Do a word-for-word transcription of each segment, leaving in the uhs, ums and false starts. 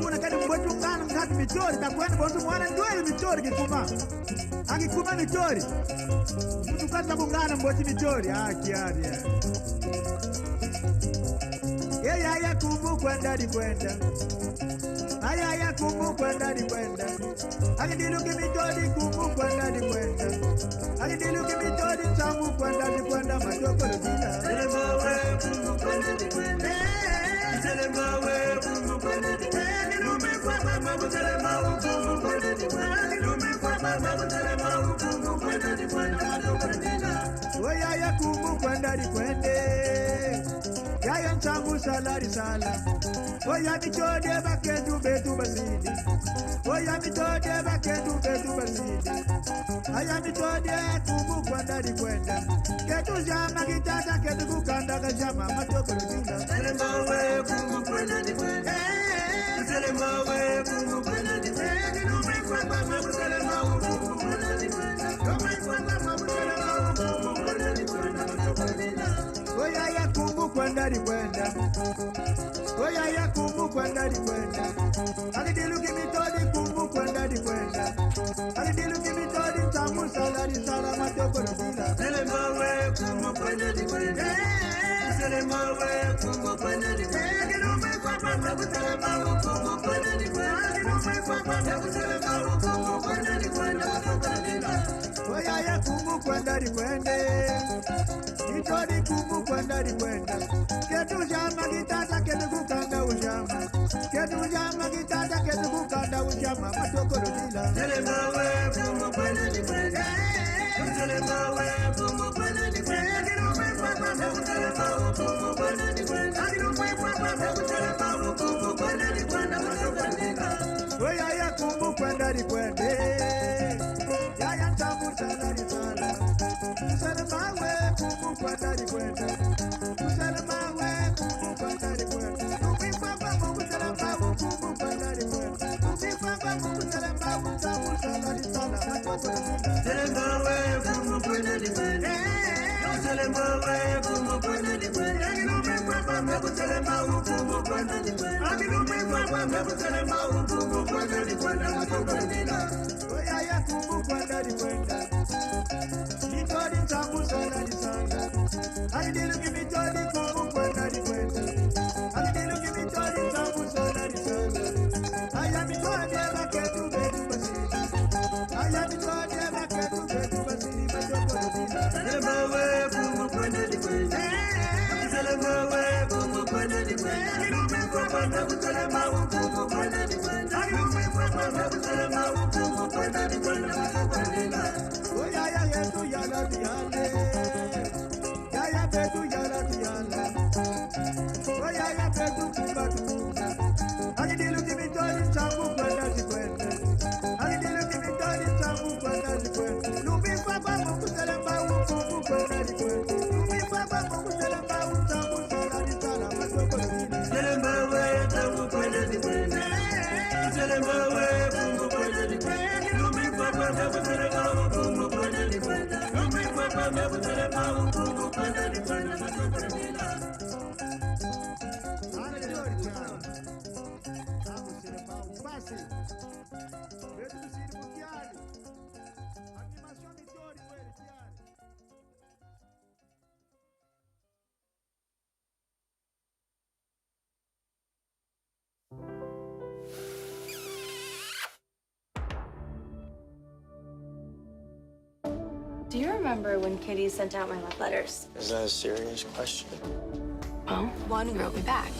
Kuna kadi mboti ungana nkatu Mitori, ta kwenda bonso mwana ndwele Mitori kikuma. Akikuma Mitori. Muntu kasa kungana mboti Mitori. Ah, kiadi. Ye yaya Kumbu kwenda dikwenda. Ayaya Kumbu kwenda dikwenda. Akidilu ki Mitori Kumbu kwenda dikwenda. Akidilu ki Mitori Nsangu kwenda dikwenda, matokolo dina. Selema we Kumbu kwenda dikwenda. Eh. Selema we Kumbu kwenda dikwenda. Lumbi kwa mama kutelema Kumbu kwenda dikwenda. Lumbi kwa mama kutelema Kumbu kwenda dikwenda, matokolo dina. O yaya Kumbu kwenda dikwenda. Yaya Nsangu sala disala. O ya Mitori bakento beto basidi. O ya Mitori bakento beto basidi. Aya Mitori Kumbu kwenda dikwenda. Ketu zama kitata ketu kukanda kazama, matokolo dina. Selema we Kumbu kwenda dikwenda. Eh. Selema we Kumbu kwenda dikwenda. Lumbi kwa mama kutelema Kumbu kwenda dikwenda. Lumbi kwa mama kutelema Kumbu kwenda dikwenda, matokolo dina. O yaya Kumbu kwenda dikwenda. O yaya Kumbu kwenda dikwenda. Akidilu ki Mitori Kumbu kwenda dikwenda. Akidilu ki Mitori Nsangu sala disala, matokolo dina. Selema we Kumbu kwenda dikwenda. Eh. Selema we Kumbu kwenda dikwenda. Lumbi kwa mama kutelema Kumbu kwenda dikwenda. Lumbi kwa mama kutelema Kumbu kwenda dikwenda, matokolo dina. O yaya Kumbu kwenda dikwenda. Mitori Kumbu kwenda dikwenda. Ketu zama kitata ketu kukanda uzama. Ketu zama kitata ketu kukanda uzama, matokolo dina. Selema we Kumbu kwenda dikwenda. Selema we Kumbu kwenda dikwenda. Lumbi kwa mama kutelema Kumbu kwenda dikwenda. Lumbi kwa mama kutelema Kumbu kwenda dikwenda, matokolo dina. O yaya Kumbu kwenda dikwenda. Yaya Nsangu sala disala. Selema we Kumbu kwenda dikwenda. Selema we Kumbu kwenda dikwenda. Lumbi kwa mama kutelema Kumbu kwenda dikwenda. Lumbi kwa mama kutelema Nsangu sala disala. Selema we Kumbu kwenda dikwenda. Selema we Kumbu kwenda dikwenda. Lumbi kwa mama kutelema Kumbu kwenda dikwenda. Lumbi kwa mama kutelema Kumbu kwenda dikwenda, matokolo dina. O yaya Kumbu kwenda dikwenda. Mitori Nsangu sala disala. Akidilu ki Mitori Kumbu kwenda dikwenda. Akidilu ki Mitori Nsangu sala disala. Aya Mitori bakento beto basidi. Aya Mitori bakento beto basidi, matokolo dina. Selema we Kumbu kwenda dikwenda. Selema we Kumbu kwenda dikwenda. Lumbi kwa mama kutelema Kumbu kwenda dikwenda. Lumbi kwa mama kutelema Kumbu kwenda dikwenda, matokolo dina. O yaya yetu yala tuyale. Yaya beto yala tuyala. O yaya beto kumba tukumba. Akidilu ki Mitori Nsangu kwenda dikwenda. Akidilu ki Mitori Nsangu kwenda dikwenda. Lumbi kwa mama kutelema Kumbu kwenda dikwenda. Lumbi kwa mama kutelema Nsangu sala disala, matokolo dina. Selema we Kumbu kwenda dikwenda. Selema we Kumbu kwenda dikwenda. Lumbi kwa mama kutelema Kumbu kwenda dikwenda. Lumbi kwa mama kutelema Kumbu kwenda dikwenda, matokolo dina. Ana Mitori, ah. Vamos, Selema, um passe. Beto kusidi mu kiadi. Animação Mitori kweli, kiadi. Do you remember when Kitty sent out my love letters? Is that a serious question? Well, one wrote me back.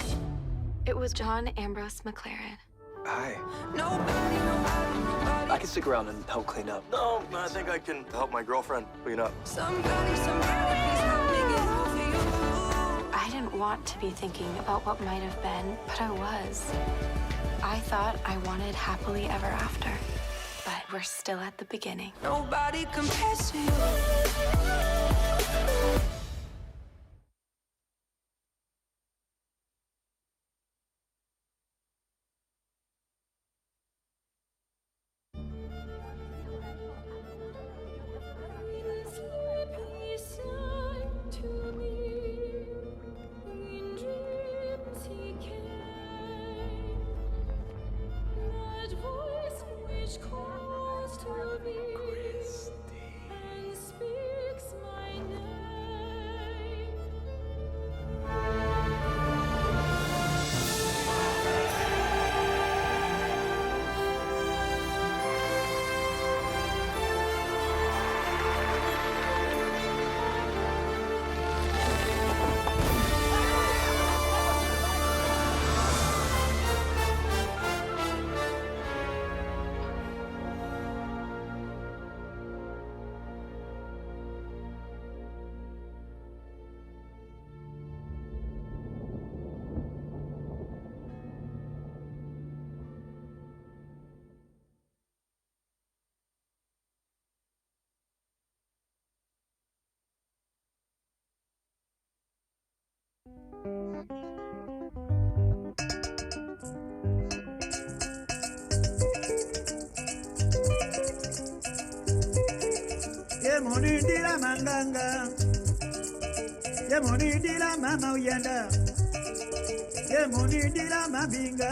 It was John Ambrose McLaren. Hi. Nobody, nobody, nobody. I can stick around and help clean up. No, I think I can help my girlfriend clean up. Somebody, somebody, please help me get over you. I didn't want to be thinking about what might have been, but I was. I thought I wanted happily ever after, but we're still at the beginning. Nobody compares to you. Ye moni dila manganga. Ye moni dila mama uyenda. Ye moni dila mabinga.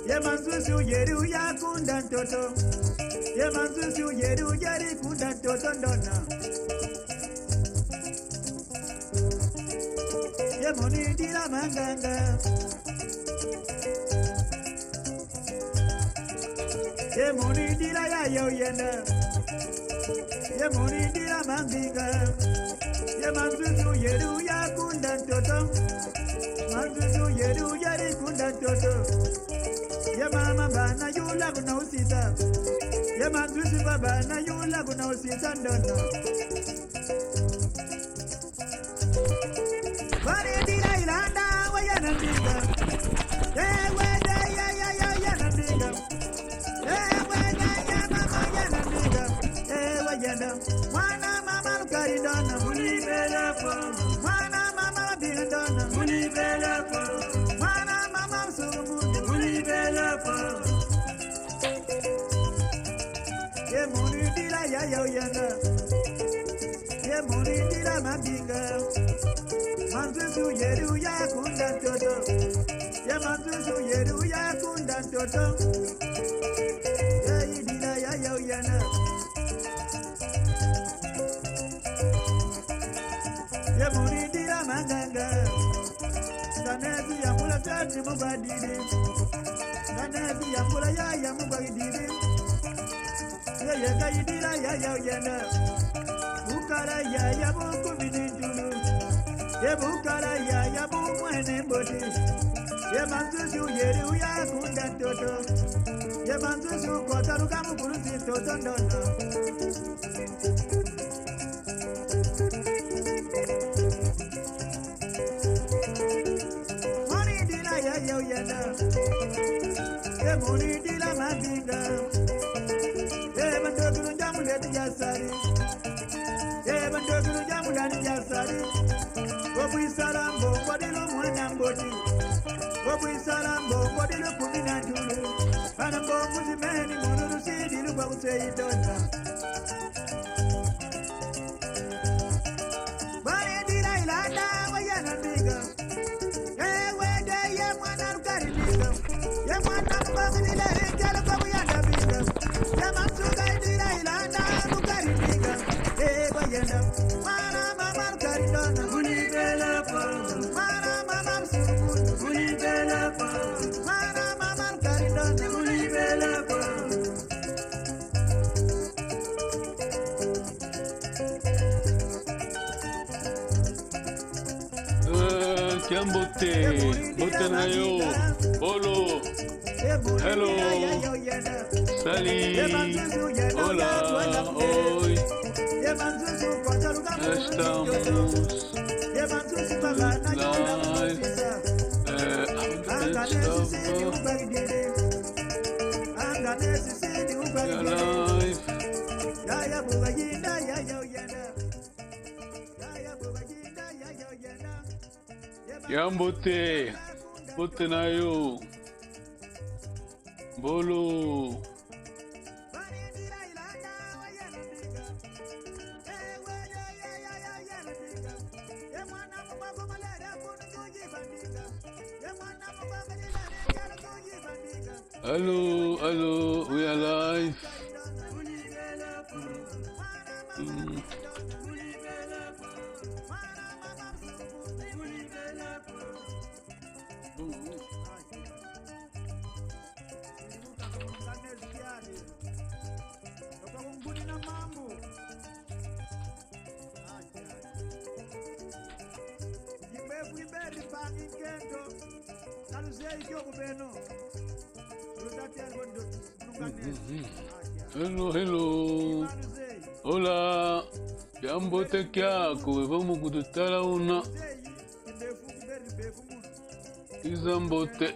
Ye manzuzu yeri uya kunda ntoto. Ye manzuzu yeri uyeri kunda ntoto ndona. Ye moni dila manganga. Ye moni dila yaya uyenda. Ye moni dila mabinga. Ye manzuzu yeri uya kunda ntoto. Manzuzu yeri uyeri kunda ntoto. Ye mama bana yula kuna usisa. Ye manzuzu baba na yula kuna usisa ndona. Bari dira ilanda wayana mbinga. Ewe de ya ya ya yana mbinga. Ewe ya ya mama yana mbinga. Ewe yenda. Mwana mama lukari ndona. Muni bela po. Mwana mama bira ndona. Muni bela po. Mwana mama sumu. Muni bela po. Ye moni dila yaya uyenda. Ye moni dila mabinga. Manzuzu yeri uya kunda ntoto. Ye manzuzu yeri uya kunda ntoto. Ye idila yaya uyenda. Ye moni dila manganga. Nganezi ya mula tati mubadidi. Nganezi ya mula ya ya mubadidi. Ye ye ka idila yaya uyenda. Bukala yaya buku binintulu. Ye bukala yaya bumwene mboti. Ye manzuzu yeri uya kunda ntoto. Ye manzuzu kotaruka mukulusi ntoto ndona. Moni dila yaya uyenda. Ye moni dila mabinga. Ye bandokulu njamuleti yasari. Ye bandokulu njamulani yasari. Obwisala mbongo dilu mwana mboti. Obwisala mbongo dilu kumi na ntulu. Bana mbongo zimeni munu lusidi lukwa kuseidona. Bari dira ilanda wayana mbinga. Ewe de ye mwana lukari mbinga. Ye mwana mbamu nile rinjalo kwa muyanda mbinga. Ye mansuka idira ilanda lukari mbinga. Ewe yenda. Mwana mama lukari ndona. Muni bela po. Mwana mama msukulu. Muni bela po. Mwana mama lukari ndona. Muni bela po. Eh, kiambote, mbote na yo. Olo. Hello. Salut. Hola. Hoy. Estamos live. Eh, I'm gonna stop. You're live. Kiambote, mbote na yo. Mbolo. Allô, allô, we are live. Mm. Mm. Mm, mm, mm. Hello, hello. Hola. Kiambote kiaku, e vo mu kututala una. Iza mbote.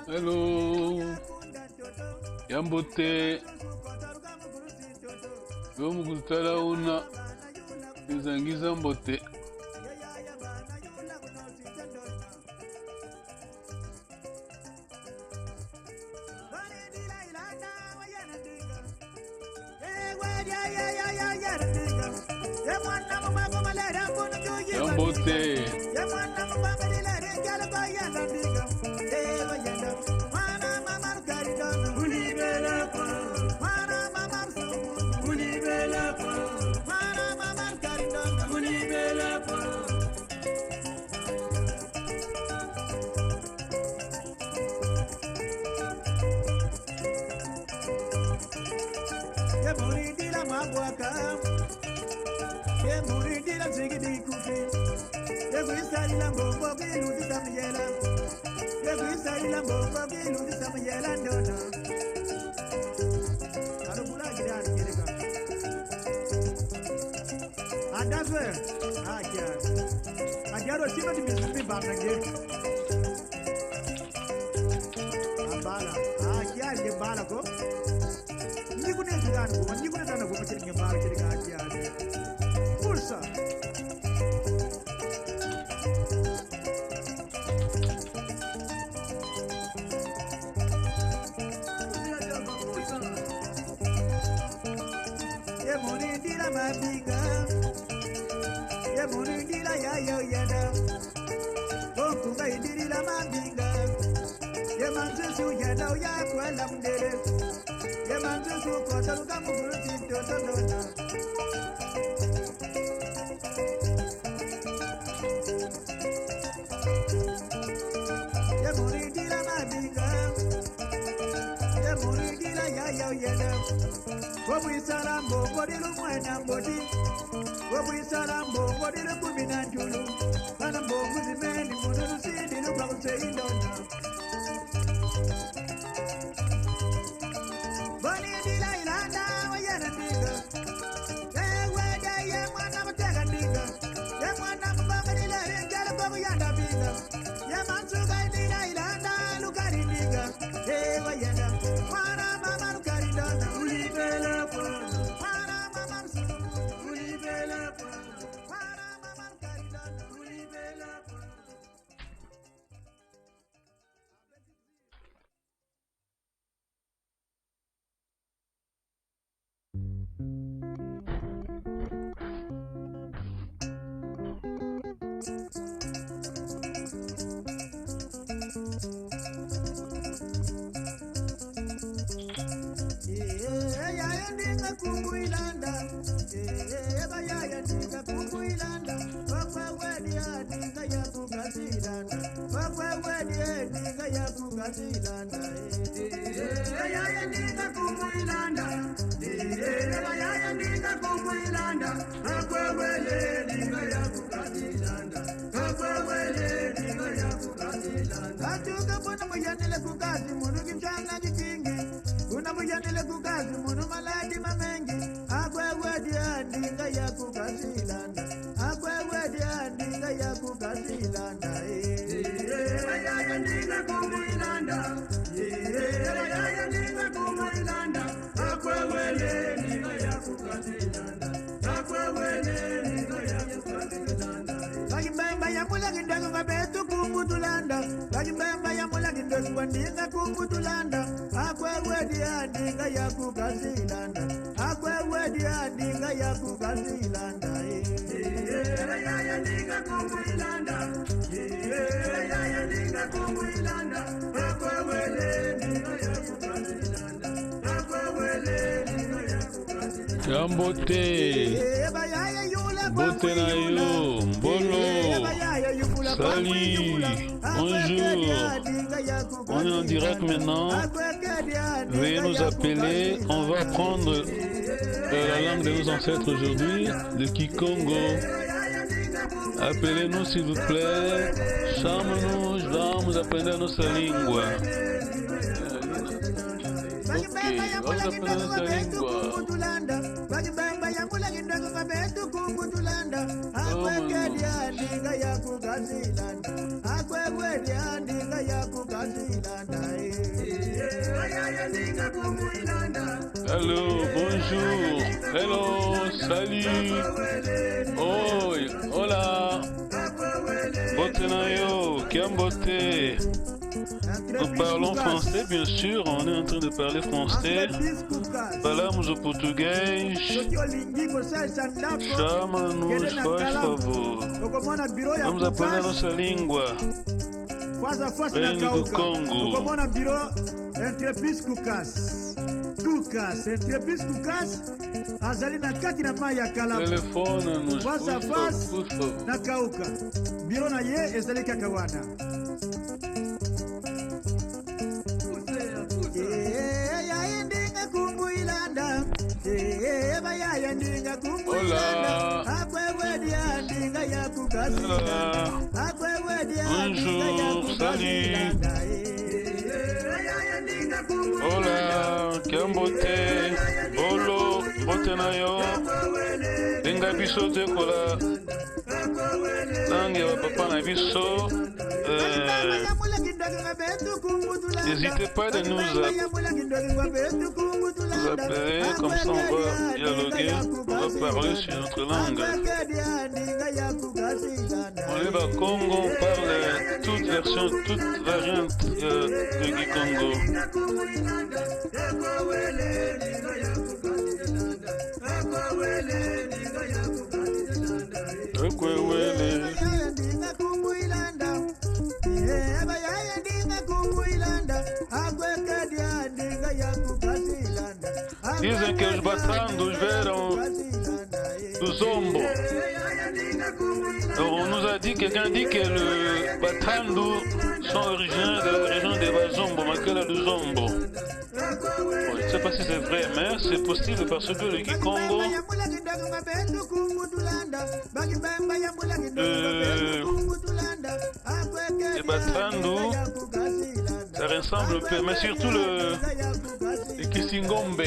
Hello. Kiambote. Yo mu kututala una. Ngiza, ngiza mbote. Ya mbote. Ye muri dila mabwaka. Ye muri dila zigidi kufi. Ye kuisalila mbongo kilutisa mayela. Ye kuisalila mbongo kilutisa mayela ndona. Alukula jira kirika. Adazwe. Akia. Akia ro sima di mizumi banange. Abala. Ah, kia ye bala ko. Ni kune zidana ko, ni kune zidana ko, kiri nye bala, kiri ka kia ye. Pulsa. Ye muri dila mabinga. Ye muri dila ya yo yenda. Bonkunga idilila mabinga. Ye manzuzu yenda uya kwela mundele. Ye manzuzu kota luka mugulu tinto tondona. Ye muri dila mabinga. Ye muri dila ya ya yena. Wo bwisala mbongo dilu mwena mbodi. Wo bwisala mbongo dilu kumi na njulu. Kana mbongo zimeni munu lusidi lukwa kuseyindona. Boni dila ilanda wa yena ndinga. Ye wede ye mwana mutega ndinga. Ye mwana mubanga dila ringela kwa kuyanda binga. Ye mansuka dila ilanda lukari ndinga. Ye wa yena. Mwana mama lukari ndona. Ulibela kwa. Mwana mama lukari. Ulibela kwa. Mwana mama lukari ndona. Ulibela kwa. Eh, yaya ndinga kumbu ilanda. Eh, ba yaya ndinga kumbu ilanda. Papa wedi ya ndinga ya kukasilanda. Papa wedi ya ndinga ya kukasilanda. Eh, yaya ndinga kumbu ilanda. Eh, ba yaya ndinga kumbu ilanda. Akwe wele ndinga ya kukasilanda. Akwe wele ndinga ya kukasilanda. Atuka bona muyandile kukazi munu kimchanga dikingi. Kuna muyandile kukazi munu maladi mamengi. Akwe wedi ya ndinga ya kukasilanda. Akwe wedi ya ndinga ya kukasilanda. Eh, eh, yaya ndinga kumbu ilanda. Eh, eh, yaya ndinga kumbu ilanda. Akwe wele ndinga ya kukasilanda. Akwe wele ndinga ya kukasilanda. Bakimbemba ya mula kindaku kwa betu kumbu tulanda. Bakimbemba ya mula kindaku kwa ndinga kumbu tulanda. Akwe wedi ya ndinga ya kukasilanda. Akwe wedi ya ndinga ya kukasilanda. Eh, eh, yaya ndinga kumbu ilanda. Eh, eh, yaya ndinga kumbu ilanda. Akwe wele ndinga ya kukasilanda. Akwe wele ndinga ya kukasilanda. Ya mbote. Eh, ba yaya yula kwa mbote na yo, mbolo. Eh, ba yaya yula kwa salut, bonjour. On est en direct maintenant. Veuillez nous appeler. On va prendre, euh, la langue de nos ancêtres aujourd'hui, le Kikongo. Appelez-nous, s'il vous plaît. Shama-nous, vamos aprender a nossa língua. Ok, vamos aprender a nossa língua. Akwe kedi ya ndinga ya kukasilanda. Akwe kedi ya ndinga ya kukasilanda. Eh, eh, yaya ndinga kumbu ilanda. Allô, bonjour. Hello, salut. Oi, hola. Mbote na yo, kiambote. Nous parlons français, bien sûr. On est en train de parler français. Balamuza portugais. Chama-nos, faz favor. Vamos aprender a nossa língua. Face à face na Beni Kauka. Kongo. Okomona bureau entreprise Kukas. Kukas, entreprise Kukas azali na kati na mai ya Kalamu. Téléphone-nous, face à face na Kauka. Bureau na ye ezali kaka wana. Eh, ya ndinga kumbu ilanda. Eh, ba ya ndinga kumbu ilanda. Hola. Akwe wedi ya ndinga ya kukasi. Hola. Bonjour, salut. Hola, kiambote, bolo, mbote na yo. Benga biso te kola. Langue ya papa na biso. Euh, n'hésitez pas de nous app-, nous appeler, comme ça on va dialoguer, on va parler sur notre langue. On est Bakongo, on parle toute version, toute variante, euh, de Kikongo. Ekwe wele. Dizem que os Batrandos vieram do Zombo. On nous a dit, quelqu'un dit que le Batrando sont originaires de la région de Bazombo, Makela do Zombo. Bon, je ne sais pas si c'est vrai, mais c'est possible parce que le Kikongo, euh, et Batrando, ça ressemble un peu, mais surtout le, le Kisingombe.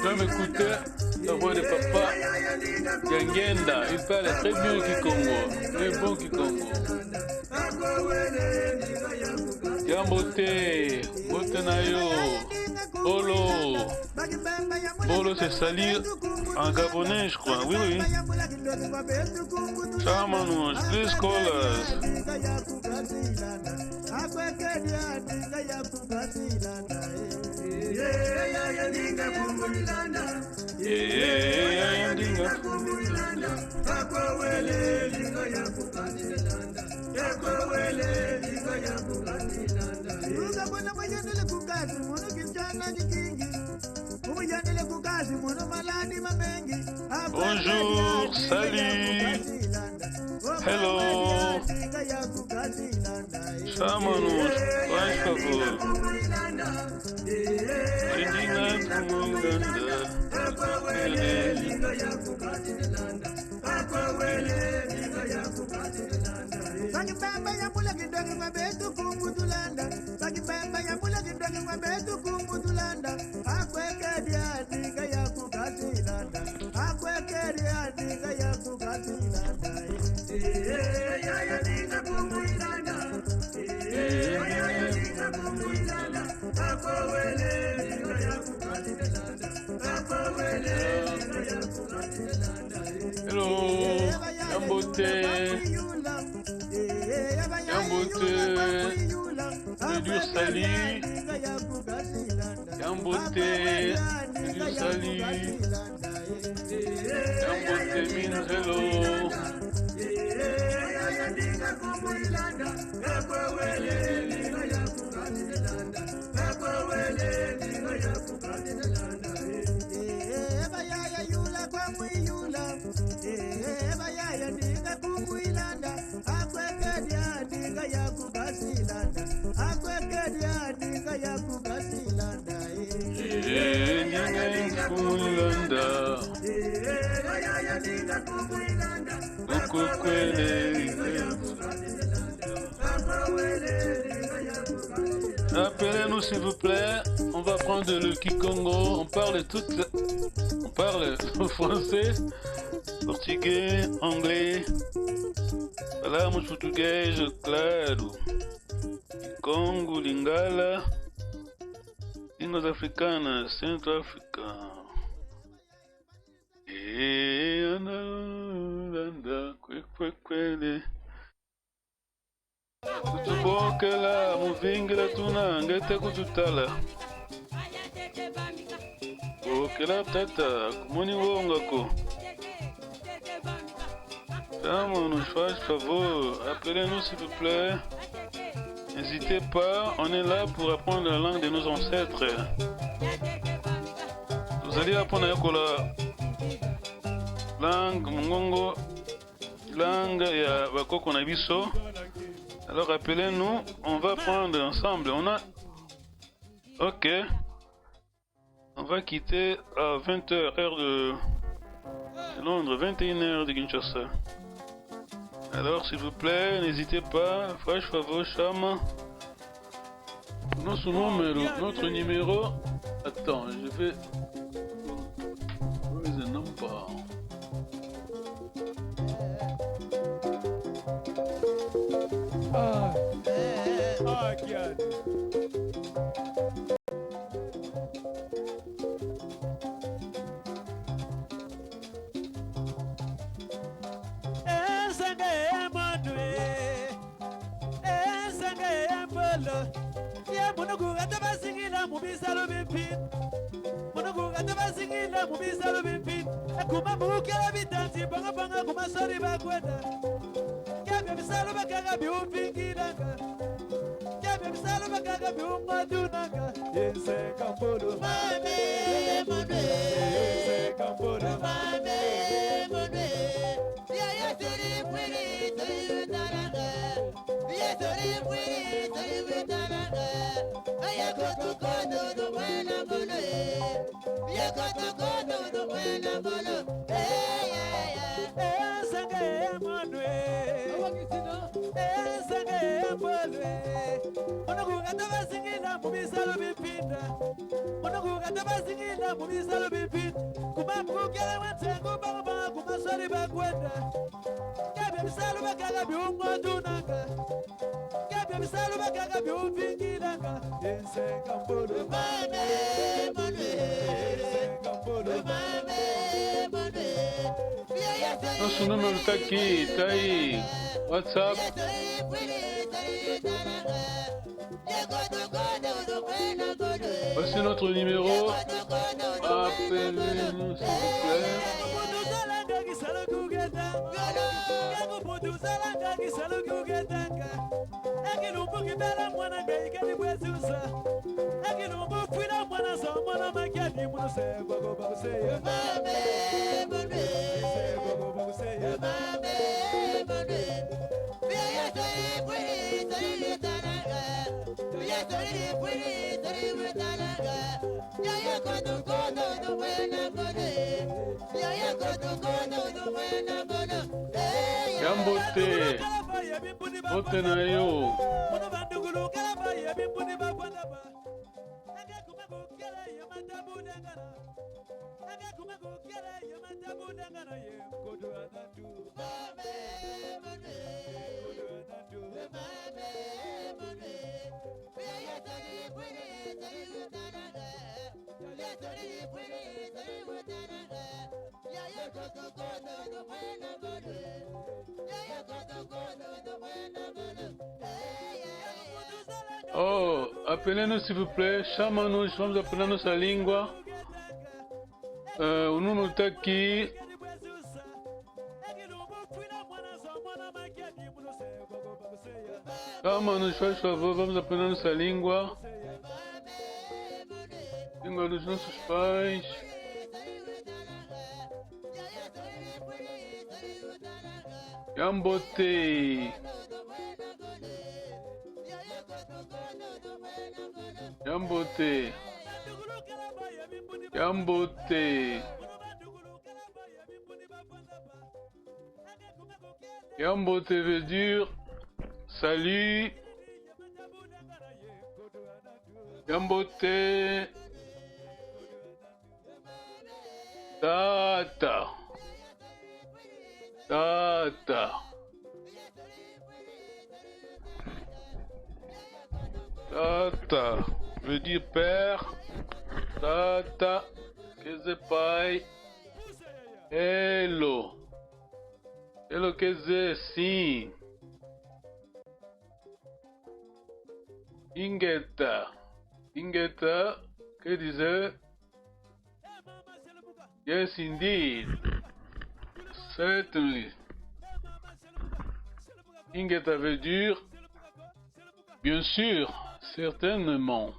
J'aime écouter la voix de papa Yangenda. Il parle très bien Kikongo, très bon Kikongo. Kiambote, mbote na yo. Bolo. Bolo, c'est salut en gabonais, je crois. Oui, oui. Chama-nos, please call us. Eh, eh, eh, eh, ndinga. Luka bona mayendele ku kazi, mono kinshana kikingi. Mayendele ku kazi, mono maladi mamengi. Bonjour, salut. Hello. Chama-nos, faz favor. Endinga kumulanda. Bakibamba ya mula kidongi kwa betu kumbu tulanda. Bakibamba ya mula kidongi kwa betu kumbu tulanda. Akwekedi ya ndinga ya kukati landa. Akwekedi ya ndinga ya kukati landa. Eh, eh, ya, ya, ndinga kumbu ilanda. Eh, eh, ya, ya, ndinga kumbu ilanda. Akwewele, ndinga ya kukati landa. Hello, kiambote. Kiambote. Dur salut. Kiambote. Dur salut. Kiambote means hello. Eh, bayaya yula kwa muyula. Eh, bayaya ndinga kumuyilanda. Akwekedi ya ndinga ya kukasilanda. Akwekedi ya ndinga ya kukasilanda. Eh, ndinga kumuyilanda. Eh, bayaya ndinga kumuyilanda. Ukwekwele. Appelez-nous, s'il vous plaît. On va prendre le Kikongo. On parle tout, on parle français, portugais, anglais. Voilà, mon portugais, claro. Kikongo, Lingala. Bandas africanas, Centro África. E anda, anda, kwe, kwe, kwele. Kutubokela, mu vingila tuna, nge ta kututala. Bokela tata, kumoni wonga ko. Vraiment, nous fasse favor, appelez-nous s'il vous plaît. N'hésitez pas, on est là pour apprendre la langue de nos ancêtres. Tozali apo na yakola langue, mongongo, langue ya bakoko na biso. Alors appelez-nous, on va prendre ensemble. On a, ok. On va quitter à vingt heures, heure de Londres, vingt et une heures de Kinshasa. Alors, s'il vous plaît, n'hésitez pas, fasse favor, chama. Nosso número, notre numéro. Attends, je vais. Where is the number? Ah, ah, kiadi. Ensenge ya mono e, ensenge ya mbolo. Ye munuku ata bazingila mu bisalu bimpi. Munuku ata bazingila mu bisalu bimpi. Akuma mu kela bitanzi, banga banga kuma sori bakwenda. Nge bia bisalu bakaka biuvingilanga. Nge bia bisalu bakaka biungodunanga. Ensenge ya mbolo. Mame, mame. Ensenge ya mbolo. Mame, mame. Yaya turi puri turi utaranga. Yaya turi puri turi utaranga. Aya koto koto no buena mono e. Ya koto koto no buena mono. Eh, ya, ya. Ensenge ya mono e. Ensenge ya mbolo e. Munuku ata bazingila mu bisalu bimpi. Munuku ata bazingila mu bisalu bimpi. Kuma mu kela wa ntangu banga banga kuma sori bakwenda. Nge bia bisalu bakaka biungodunanga. Nge bia bisalu bakaka biuvingilanga. Ensenge ya mbolo. Mame, mame. Ensenge ya mbolo. Mame, mame. Nosso número tá aqui, tá aí. WhatsApp. Voici notre numéro. Appelez-nous, s'il vous plaît. Eki lumbu kibela mwana nge ikadi bwezuza. Eki lumbu kwila mwana zo mwana makiadi munu se boko boko se ye. Mame, mame. Se boko boko se ye. Mame, mame. Bia ya se kwiri se ye taranga. Bia se kwiri se ye taranga. Yaya koto koto no buena mono e. Yaya koto koto no buena mono. Eh, ya. Ya mbote. Mbote na yo. Oh, appelez-nous s'il vous plaît. Chama-nos, vamos apelar nossa língua. Eh, o número tá aqui. Chama-nos, faz favor, vamos aprender nossa língua. Língua dos nossos pais. Ya mbote. Ya mbote. Ya mbote. Ya mbote veut dire salut. Ya mbote. Tata. Tata. Tata veut dire père. Tata, keze pai. Hello. Hello, keze, sim. Ingeta. Ingeta quer dizer yes, indeed. Certainly. Ingeta veut dire bien sûr, certainement.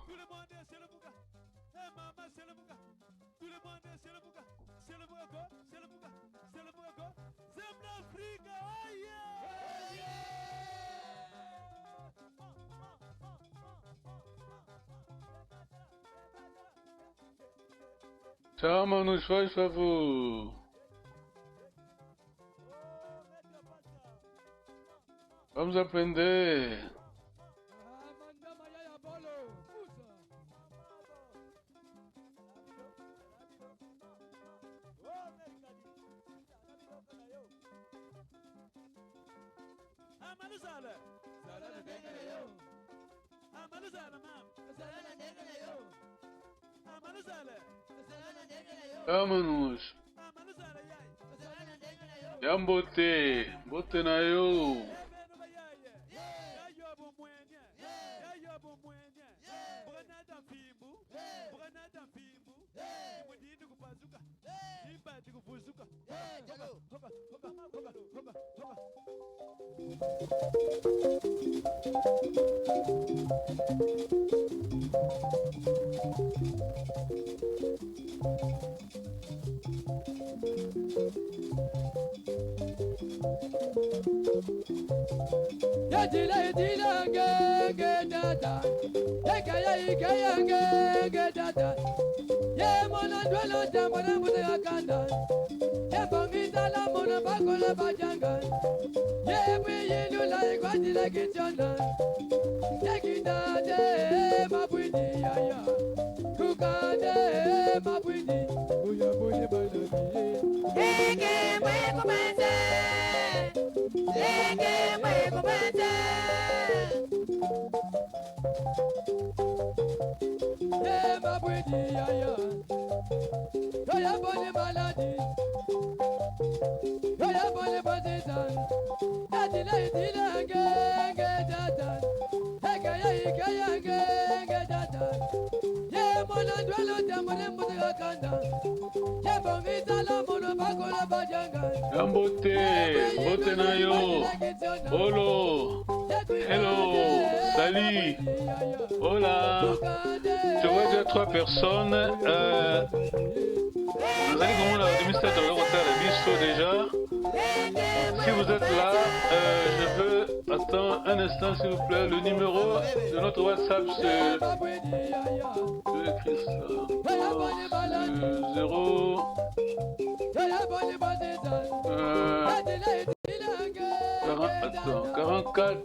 Tchau, manos, faz favor. Vamos aprender. Vamos. Ya mbote, mbote na yo. Yadila, yadila, nge, nge, tata. Yekaya, yekaya, nge, nge, tata. Ye mono ndwelo, tambula mbuta ya kanda. Ye mbongi tala mono bakula bajanga. Ye bwiyilula ikwatila kichona. Ye kitande, mabwidi yaya. Kukande, mabwidi. Buya, buya, balodi. Eke mwe kubanza. Eke mwe kubanza. Ye mabwidi yaya. Yo ya boni maladi. Yo ya boni badiza. Yadila, yadila, nge, nge, tata. Yekaya, yekaya, nge, nge, tata. Ye mono ndwelo, tambula mbuta ya kanda. Ye mbongi tala mono bakula bajanga. Ya mbote, mbote na yo. Olo. Hello. Salut. Hola. Je vois déjà trois personnes. Euh, vous allez comment là, demi-sept heures, on a le bistrot déjà. Si vous êtes là, euh, je veux, attends un instant, s'il vous plaît, le numéro de notre WhatsApp, c'est, je vais écrire ça. Euh, zéro, euh, quarante, attends, quarante-quatre,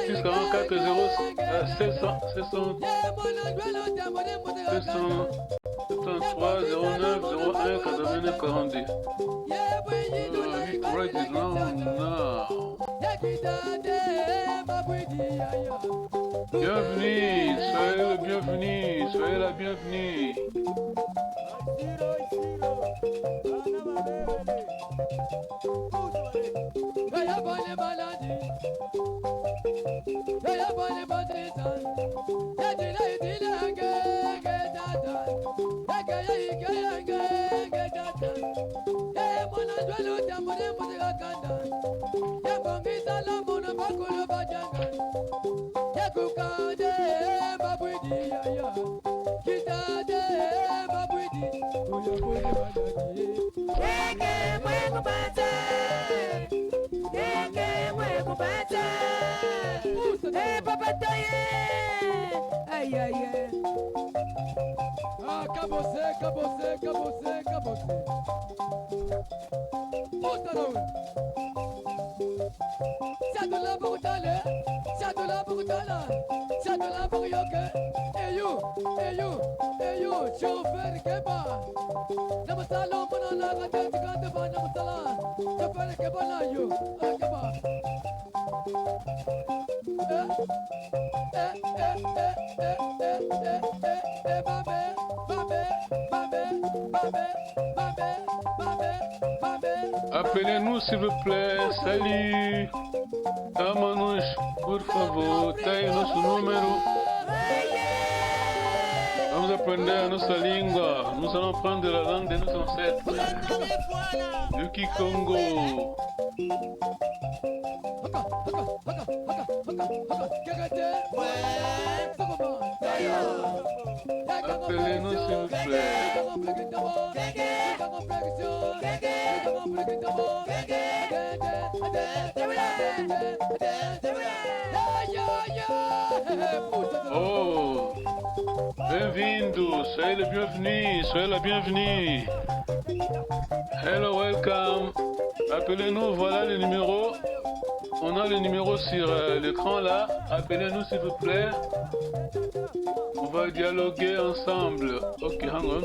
plus quarante-quatre, zéro, euh, sept cents, sept cents, sept cents, sept cent trois, zéro neuf, zéro un, quatre-vingt-neuf, quarante-deux. Uh, let me write it down now. Bienvenue, soyez le bienvenu, soyez la bienvenue. Eke mwe kubanza. Eke mwe kubanza. Eh, papa Toye. Aïe, aïe, aïe. Ah, kabose, kabose, kabose, kabose. Puta, não. Siadula bukutale, siadula bukutala, siadula bukuyoke. Eyo, eyo, eyo, chauffeur keba. Namasalo mona na kata kata ba namasala. Chauffeur keba na yo, ah, keba. Eh, eh, eh, mame, mame. Appelez-nous, s'il vous plaît. Salut. Chama-nos, por favor. Tem o nosso número. Vamos aprender a nossa língua. Nous allons prendre la langue de nos ancêtres. Du Kikongo. Appelez-nous, s'il vous plaît. Oh, bem-vindo, soyez le bienvenu, soyez la bienvenue. Hello, welcome. Appelez-nous, voilà le numéro. On a le numéro sur euh, l'écran là. Appelez-nous, s'il vous plaît. On va dialoguer ensemble. Ok, hang on.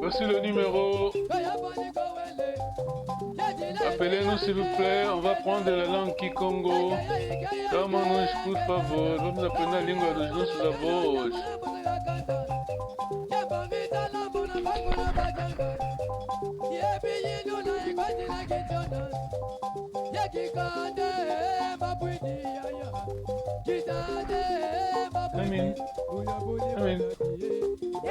Voici le numéro. Appelez-nous, s'il vous plaît. On va prendre la langue kikongo. Chama-nos, por favor. Vamos aprender a língua dos nossos avós. Amen. Amen.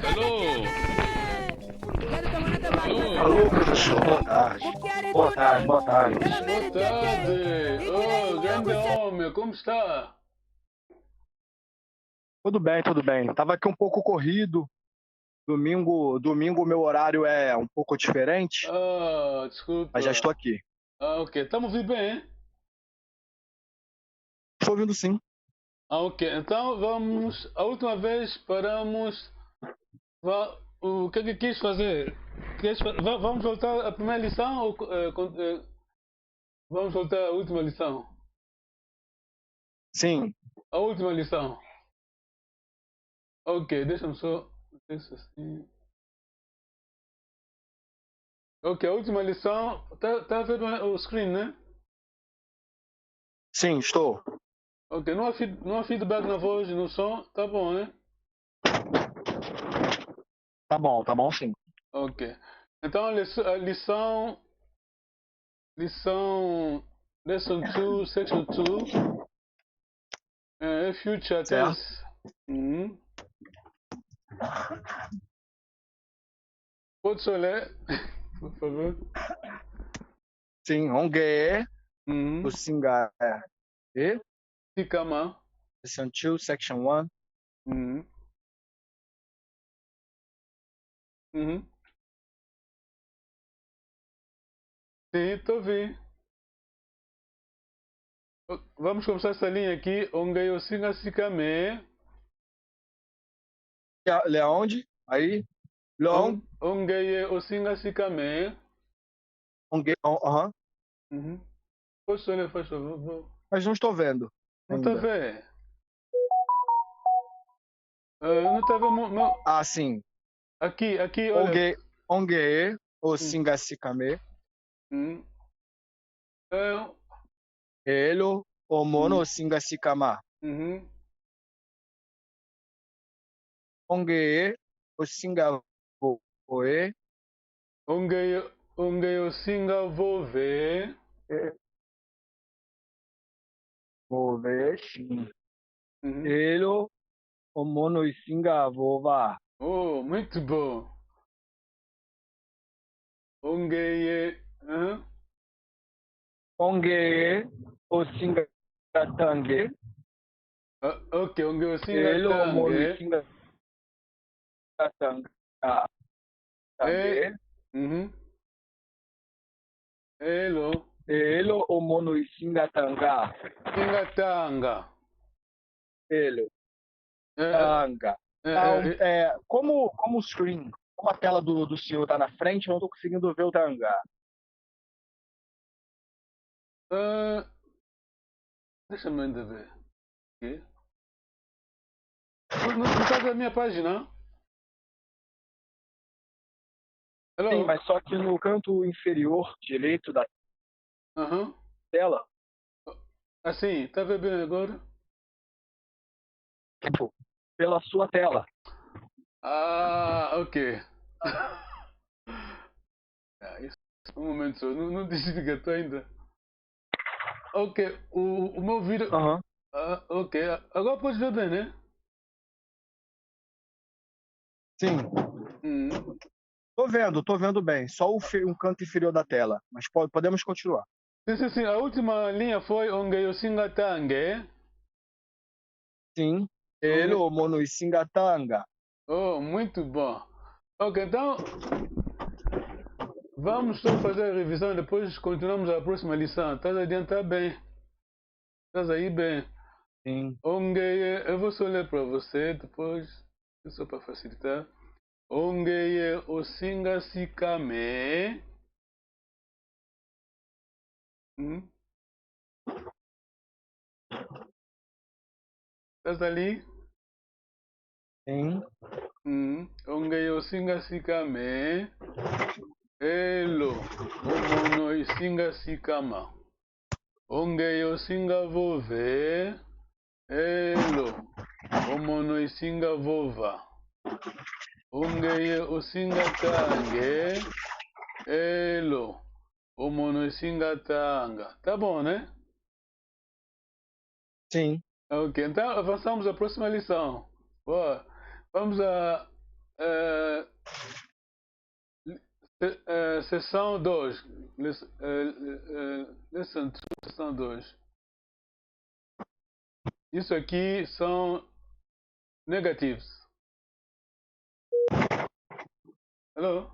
Hello. Alô, professor, boa tarde. Boa tarde, boa tarde. Boa tarde. Oh, grande homem, como está? Tudo bem, tudo bem. Tava aqui um pouco corrido. Domingo, domingo meu horário é um pouco diferente, ah, desculpa, mas já estou aqui. Ah, ok. Estamos ouvindo bem, hein? Estou ouvindo, sim. Ah, ok. Então vamos. A última vez paramos. Va- O que é que quis fazer? Quis fa- va- Vamos voltar à primeira lição? Ou, eh, con- eh, vamos voltar à última lição? Sim. A última lição. Ok, deixa-me só. Deixa assim. Ok, a última lição. Tá, tá a ver o screen, né? Sim, estou. Ok, não há, feed, não há feedback na voz, no som. Tá bom, né? Tá bom, tá bom sim. Ok. Então, a lição, a lição, lição lesson two, section two, é future tense. Uhum. Pode só ler, por favor? Sim, onge, uhum, o singa, é, e? Sikama. Section two, section one. Uhum. Uhum. Sim, estou a ouvir. Vamos começar essa linha aqui. Onge o singa sikame. Lea onde? Aí? Long? Onge o singa sikame. Onge, aham. Uhum. Posso ler, faz favor? Mas não estou vendo. Não está a ver? Ah, não está a ver. Ah, sim. Aqui, aqui, olha. Onge, onge o singa sikame. Hum. É. Elo o mono singa sikama. Uhum. Onge o singa vo- voe. Onge, onge o singa vove. Vove, sim. Uhum. Elo, o mono i singa vova. Oh, muito bom. O ngeye, hã? O ngeye, o singa tange. Ah, ok, o ngeye o singa tange. Elo, o mono i singa tanga. Ah. Eh, tange. Uhum. Elo. Elo, o mono i singa tanga. Singa tanga. Elo. Eh, eh. Tanga. Eh, ah, eh, eh, como, como o screen, como a tela do, do senhor tá na frente, eu não tô conseguindo ver o tanga. Ah, deixa-me ainda ver. Quê? Não, não, não tá na minha página? Hello? Sim, mas só que no canto inferior direito da Aham. Tela. Assim, tá bem agora? Tipo, pela sua tela. Ah, ok. Ah, isso, um momento só, não, não desliga, tô ainda. Ok, o, o meu vídeo. Aham. Ah, ok, agora pode ver bem, né? Sim. Hum. Tô vendo, tô vendo bem. Só o fi-, um canto inferior da tela. Mas po-, podemos continuar. Sim, sim, sim. A última linha foi o ngeye o singa tange. Sim. Elo, o mono i singa tanga. Oh, muito bom. Ok, então, vamos só fazer a revisão, depois continuamos a próxima lição. Estás a adiantar bem. Estás aí bem. Sim. O ngeye, eu vou só ler pra você, depois, só pra facilitar. O ngeye o singa sikame. Hum? Estás ali? Sim. Hum. O ngeye o singa sikame. Elo, o mono i singa sikama. O ngeye o singa vove. Elo, o mono i singa vova. O ngeye o singa tange. Elo, o mono i singa tanga. Tá bom, né? Sim. Ok, então avançamos à próxima lição. Boa. Vamos à, eh, li-, se-, eh, seção dois. Lis-, eh, eh, lesson two, seção dois. Isso aqui são negativos. Hello?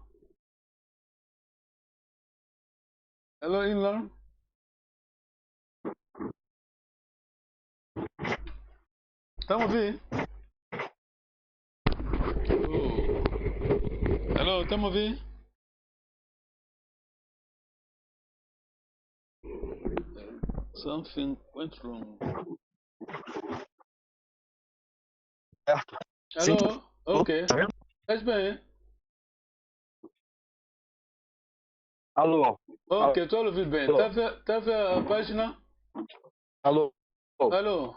Hello, Inlan? Tá me ouvir? Oh. Hello, tá me ouvir? Something went wrong. Certo. Sim. Alô? Ok. Tá vendo? Estás bem? Alô? Ok, estou a ouvir bem. Alô? Tá a ver, tá a ver a página? Alô? Alô?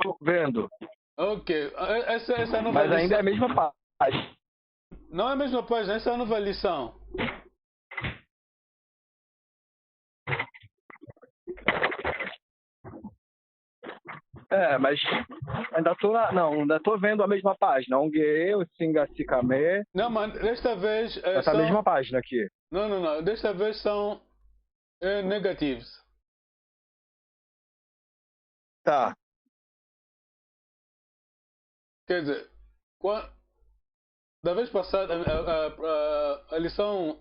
Tô vendo. Ok. E-, essa, essa nova lição. Mas ainda é a mesma página. Não é a mesma página, essa é a nova lição. É, mas ainda tô na, não, ainda tô vendo a mesma página. O ngeye o singa sikame. Não, mas desta vez, eh, tá a mesma página aqui. Não, não, não. Desta vez são, eh, negativos. Tá. Quer dizer, qua-, da vez passada, a, a, a, a lição,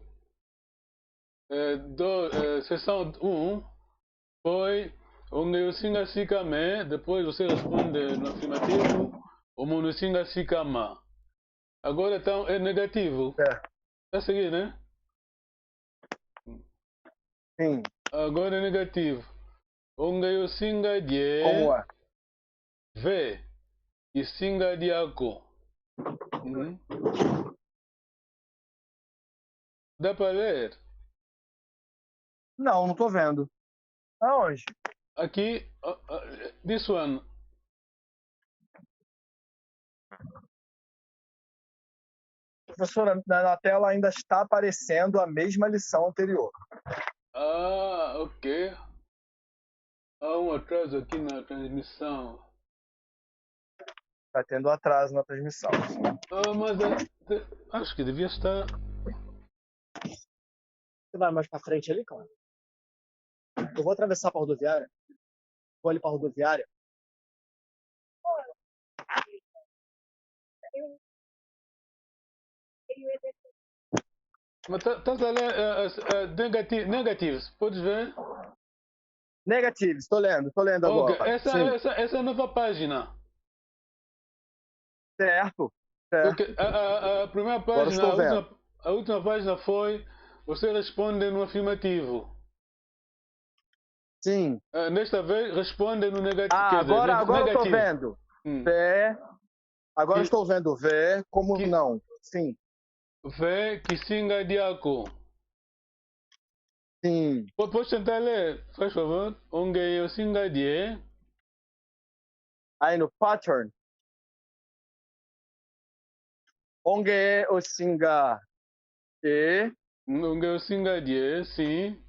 eh, do, eh, seção um foi o ngeye o singa sikame, depois você responde no afirmativo, o mono i singa sikama. Agora, então, é negativo. É. Tá a seguir, né? Sim. Agora é negativo. O ngeye o singa die. Como é? Ve. I singa diaku. Uhum. Dá pra ler? Não, não tô vendo. Aonde? Aqui, ah, ah, this one. professor, na, na tela ainda está aparecendo a mesma lição anterior. Ah, ok. Há um atraso aqui na transmissão. Está tendo atraso na transmissão. Ah, mas é, de- acho que devia estar. Você vai mais para frente ali, cara. Eu vou atravessar para a rodoviária. Vou ali para a rodoviária. Mas tá, tá a ler, é, é, é, negati negatives, podes ver? Negatives, estou lendo, estou lendo Ok, agora. essa, Sim, essa, essa é a nova página. Certo, certo. Porque a, a, a primeira Agora página, estou a vendo. última, a última página foi você responde no afirmativo. Sim. Ah, nesta vez responde no negativo. Ah, Quer dizer, agora, neg- agora eu estou negativo. Vendo. Hum. Vê. Agora Que- estou vendo. Vê. Como que- não? Sim. Vê kisinga diaku. Sim. Po- Podes tentar ler, faz favor? Ongeye osinga die. Aí no pattern. Ongeye osinga die. Ongeye osinga die, sim.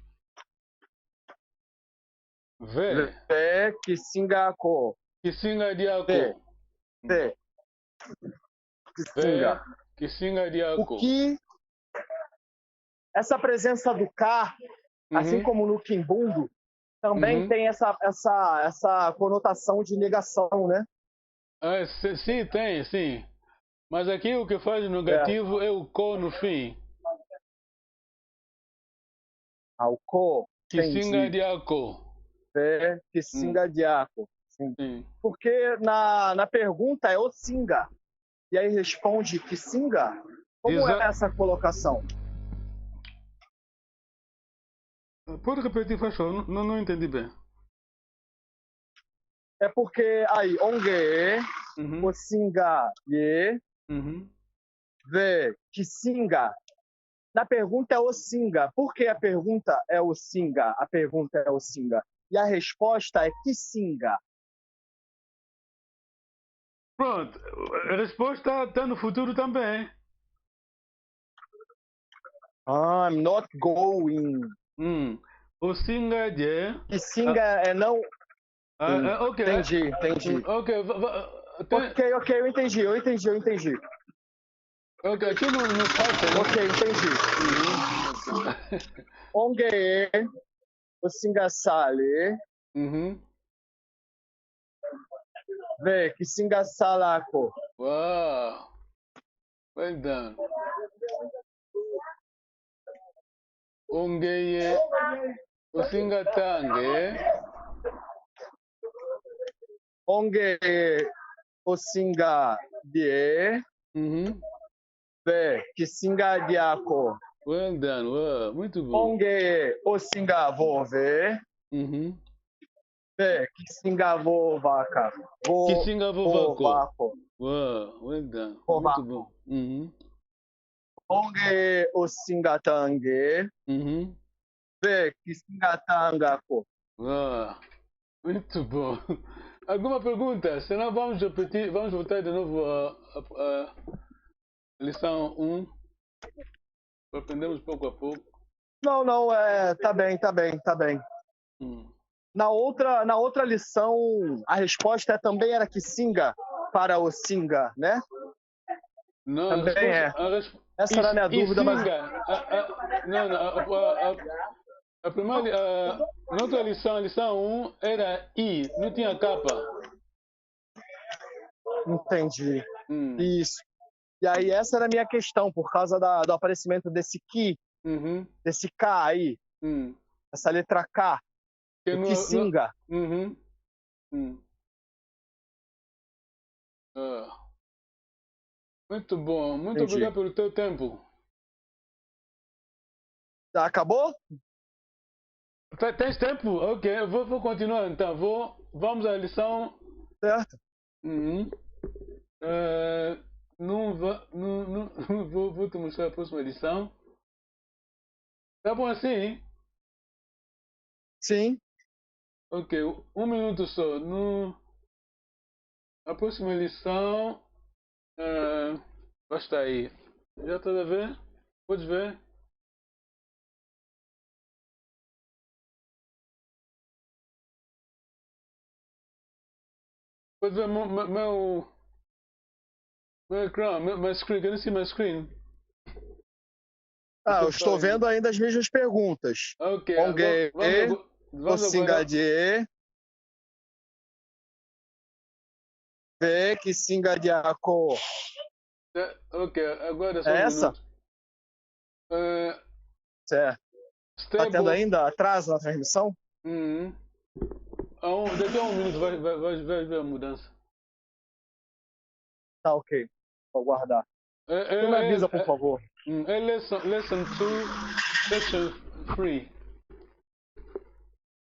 Vê. Vê kisinga ko. Kisinga diaku. Vê. Vê. Vê Kisinga. kisinga O diaku. que essa presença do ka, assim Uhum. Como no kimbundu, também Uhum. Tem essa, essa, essa conotação de negação, né? Ah, si- sim, tem, sim. Mas aqui o que faz negativo é o ko no fim. Ah, o ko. Kisinga Entendi. Diaku. É, kisinga diaku. Sim. Sim. Porque na, na pergunta é osinga. E aí responde kisinga? Como Exa- é essa colocação? Pode repetir, faz favor? Não, não entendi bem. É porque aí, ongeye, Uhum. osinga ye, Uhum. vê kisinga. Na pergunta é osinga. Por que a pergunta é osinga? A pergunta é osinga. E a resposta é kisinga. Pronto. A resposta está no futuro também. Ah, I'm not going. Hum. Osinga die. Kisinga é não. Ah, Hum, ah, ok. Entendi, entendi. Hum, ok, va- va- tem- Ok, ok, eu entendi, eu entendi, eu entendi. Ok, aqui no, no Python. Ok, entendi. Uhum. Ongeye, osinga sale, Uhum. vê kisinga sala ko. Wow. Well done. Ongeye, osinga tange. Ongeye, osinga die, Uhum. vê kisinga diaku. Well done. Wow. Muito bom. Ongeye, osinga vova, Uhum. vê kisinga vova ko. Vo- Kisinga vova ko. Vova ko. Wow. Well done. Vova Muito bom. Uhum. Ongeye, osinga tange, Uhum. vê kisinga tanga ko. Ah, muito bom. Alguma pergunta? Senão vamos repetir, vamos voltar de novo à, à, à lição um. Aprendemos pouco a pouco. Não, não, é, tá bem, tá bem, tá bem. Hum. Na outra, na outra lição, a resposta também era kisinga para osinga, né? Não, a Também resposta, é. A resp... Essa era a minha Is- dúvida, mas isinga. A, a, não, não, a, a, a, a primeira, a, na outra lição, a lição um era I, não tinha capa. Entendi. Hum. Isso. E aí, essa era a minha questão, por causa da, do aparecimento desse ki, Uhum. Desse ka aí, Hum. Essa letra K, Que o não- kisinga. Uhum. Hum. Ah. Muito bom. Muito Entendi. obrigado pelo teu tempo. Já acabou? Te- Tens tempo? Ok, eu vou, vou continuar então. Vou, vamos à lição. Certo? Uhum. Eh, não va, não, não, vou, vou te mostrar a próxima lição. Tá bom assim? Sim. Ok, um minuto só. No, a próxima lição. Eh, basta aí. Já estás a ver? Podes ver? Podes ver meu, meu, meu, meu ecrã, meu, meu screen. Can you see my screen? Ah, eu estou vendo ainda as mesmas perguntas. Ok, Onge, agora, vamos, agora- vamos Osinga agora. Die. Ve, Kisinga Diako. É, ok, agora só um É essa? minuto. É, Certo. Tá stable. Tendo ainda atraso na transmissão? Uhum. A um, daqui a um minuto vai, vai, vai, vai ver a mudança. Tá ok. Vou aguardar. É, é, Tu me é, avisa, por é, favor. hum, é lesson, lesson two, section three.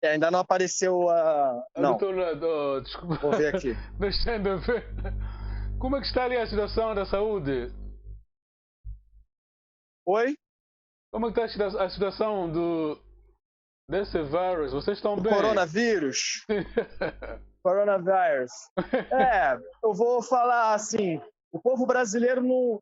É, ainda não apareceu a. Ah, Não, do teu lado, oh, desculpa. Vou ver aqui. Deixa eu ver. Como é que está ali a situação da saúde? Oi? Como é que está a situa- a situação do desse vírus? Vocês estão bem? Coronavírus? Coronavirus. É, eu vou falar assim, o povo brasileiro não,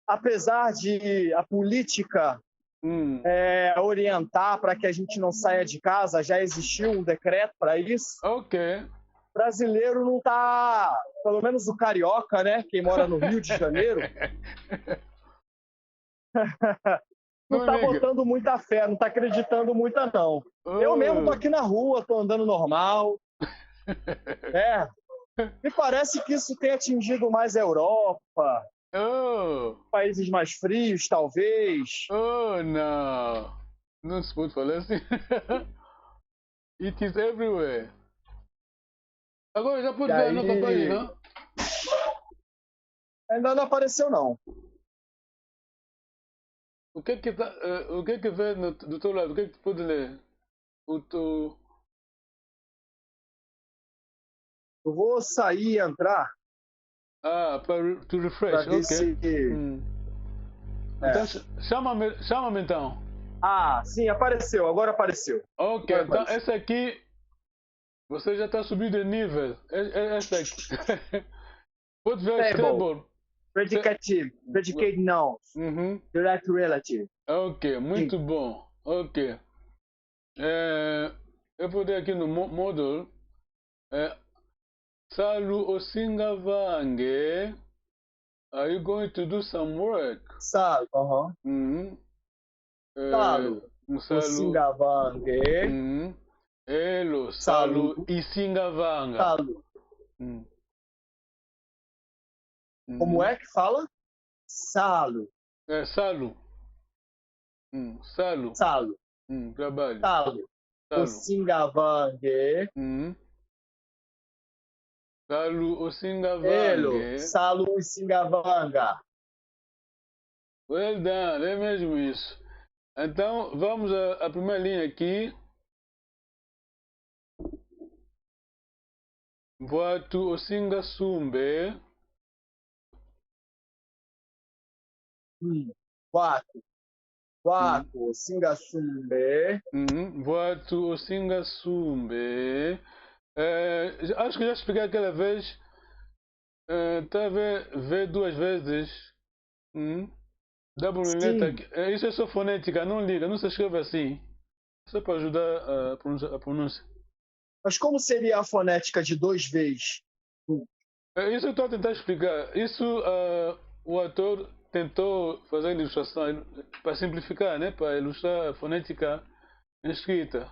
apesar de a política Hum, é, orientar para que a gente não saia de casa, já existiu um decreto para isso. ok. O brasileiro não tá, pelo menos o carioca, né, quem mora no Rio de Janeiro, não Não tá liga. Botando muita fé, não tá acreditando muito, não. Eu mesmo tô aqui na rua, tô andando normal. É. Me parece que isso tem atingido mais a Europa, Oh, países mais frios, talvez. oh, não. Não se pode falar assim. It is everywhere. Agora já pode E ver a nossa aí- página. Ainda não apareceu, não. O que é que tá, eh, o que é que vê no, do teu lado? O que é que tu pode ler? O teu... Eu vou sair e entrar Ah, para re- to para refresh, ver ok. se. Hum. É. Então ch- chama-me, chama-me então. Ah, sim, apareceu, agora apareceu. Ok, Vai, então vai. Essa aqui, você já está subindo de nível. É, é, essa aqui. Pode ver Stable. Stable. Predicative, predicate nouns, Uhum. direct relative. Ok, muito bom. Ok. É, eu vou dar aqui no mo- model. É, Salu Osinga Vange, are you going to do some work? Salu, aham. Uhum. É, Salu, um Salu. Osinga Vange. Uhum. Elo, Salu, Salu. Isinga Vanga. Salu. Hum. Uhum. Como é que fala? Salu. É, Salu. Hum, Salu. Salu. Hum, trabalho. Salu. Salu. Osinga Vange. Hum. Salu Osinga Elo. Vange. Salu Osinga Vanga. Well done, é mesmo isso. Então, vamos à, à primeira linha aqui. Vwatu Osinga Sumbe. Hum. Vwatu. Vwatu Osinga Sumbe. Uhum. Vwatu Osinga Sumbe. É, acho que já expliquei aquela vez. É, tá a ver, vê duas vezes. Hum? Double Sim. letra. É, isso é só fonética, não liga, não se escreve assim. Só para ajudar a pronúncia, a pronúncia. Mas como seria a fonética de dois Vs? É, isso eu estou a tentar explicar. Isso, ah, o autor tentou fazer a ilustração para simplificar, né? Para ilustrar a fonética escrita.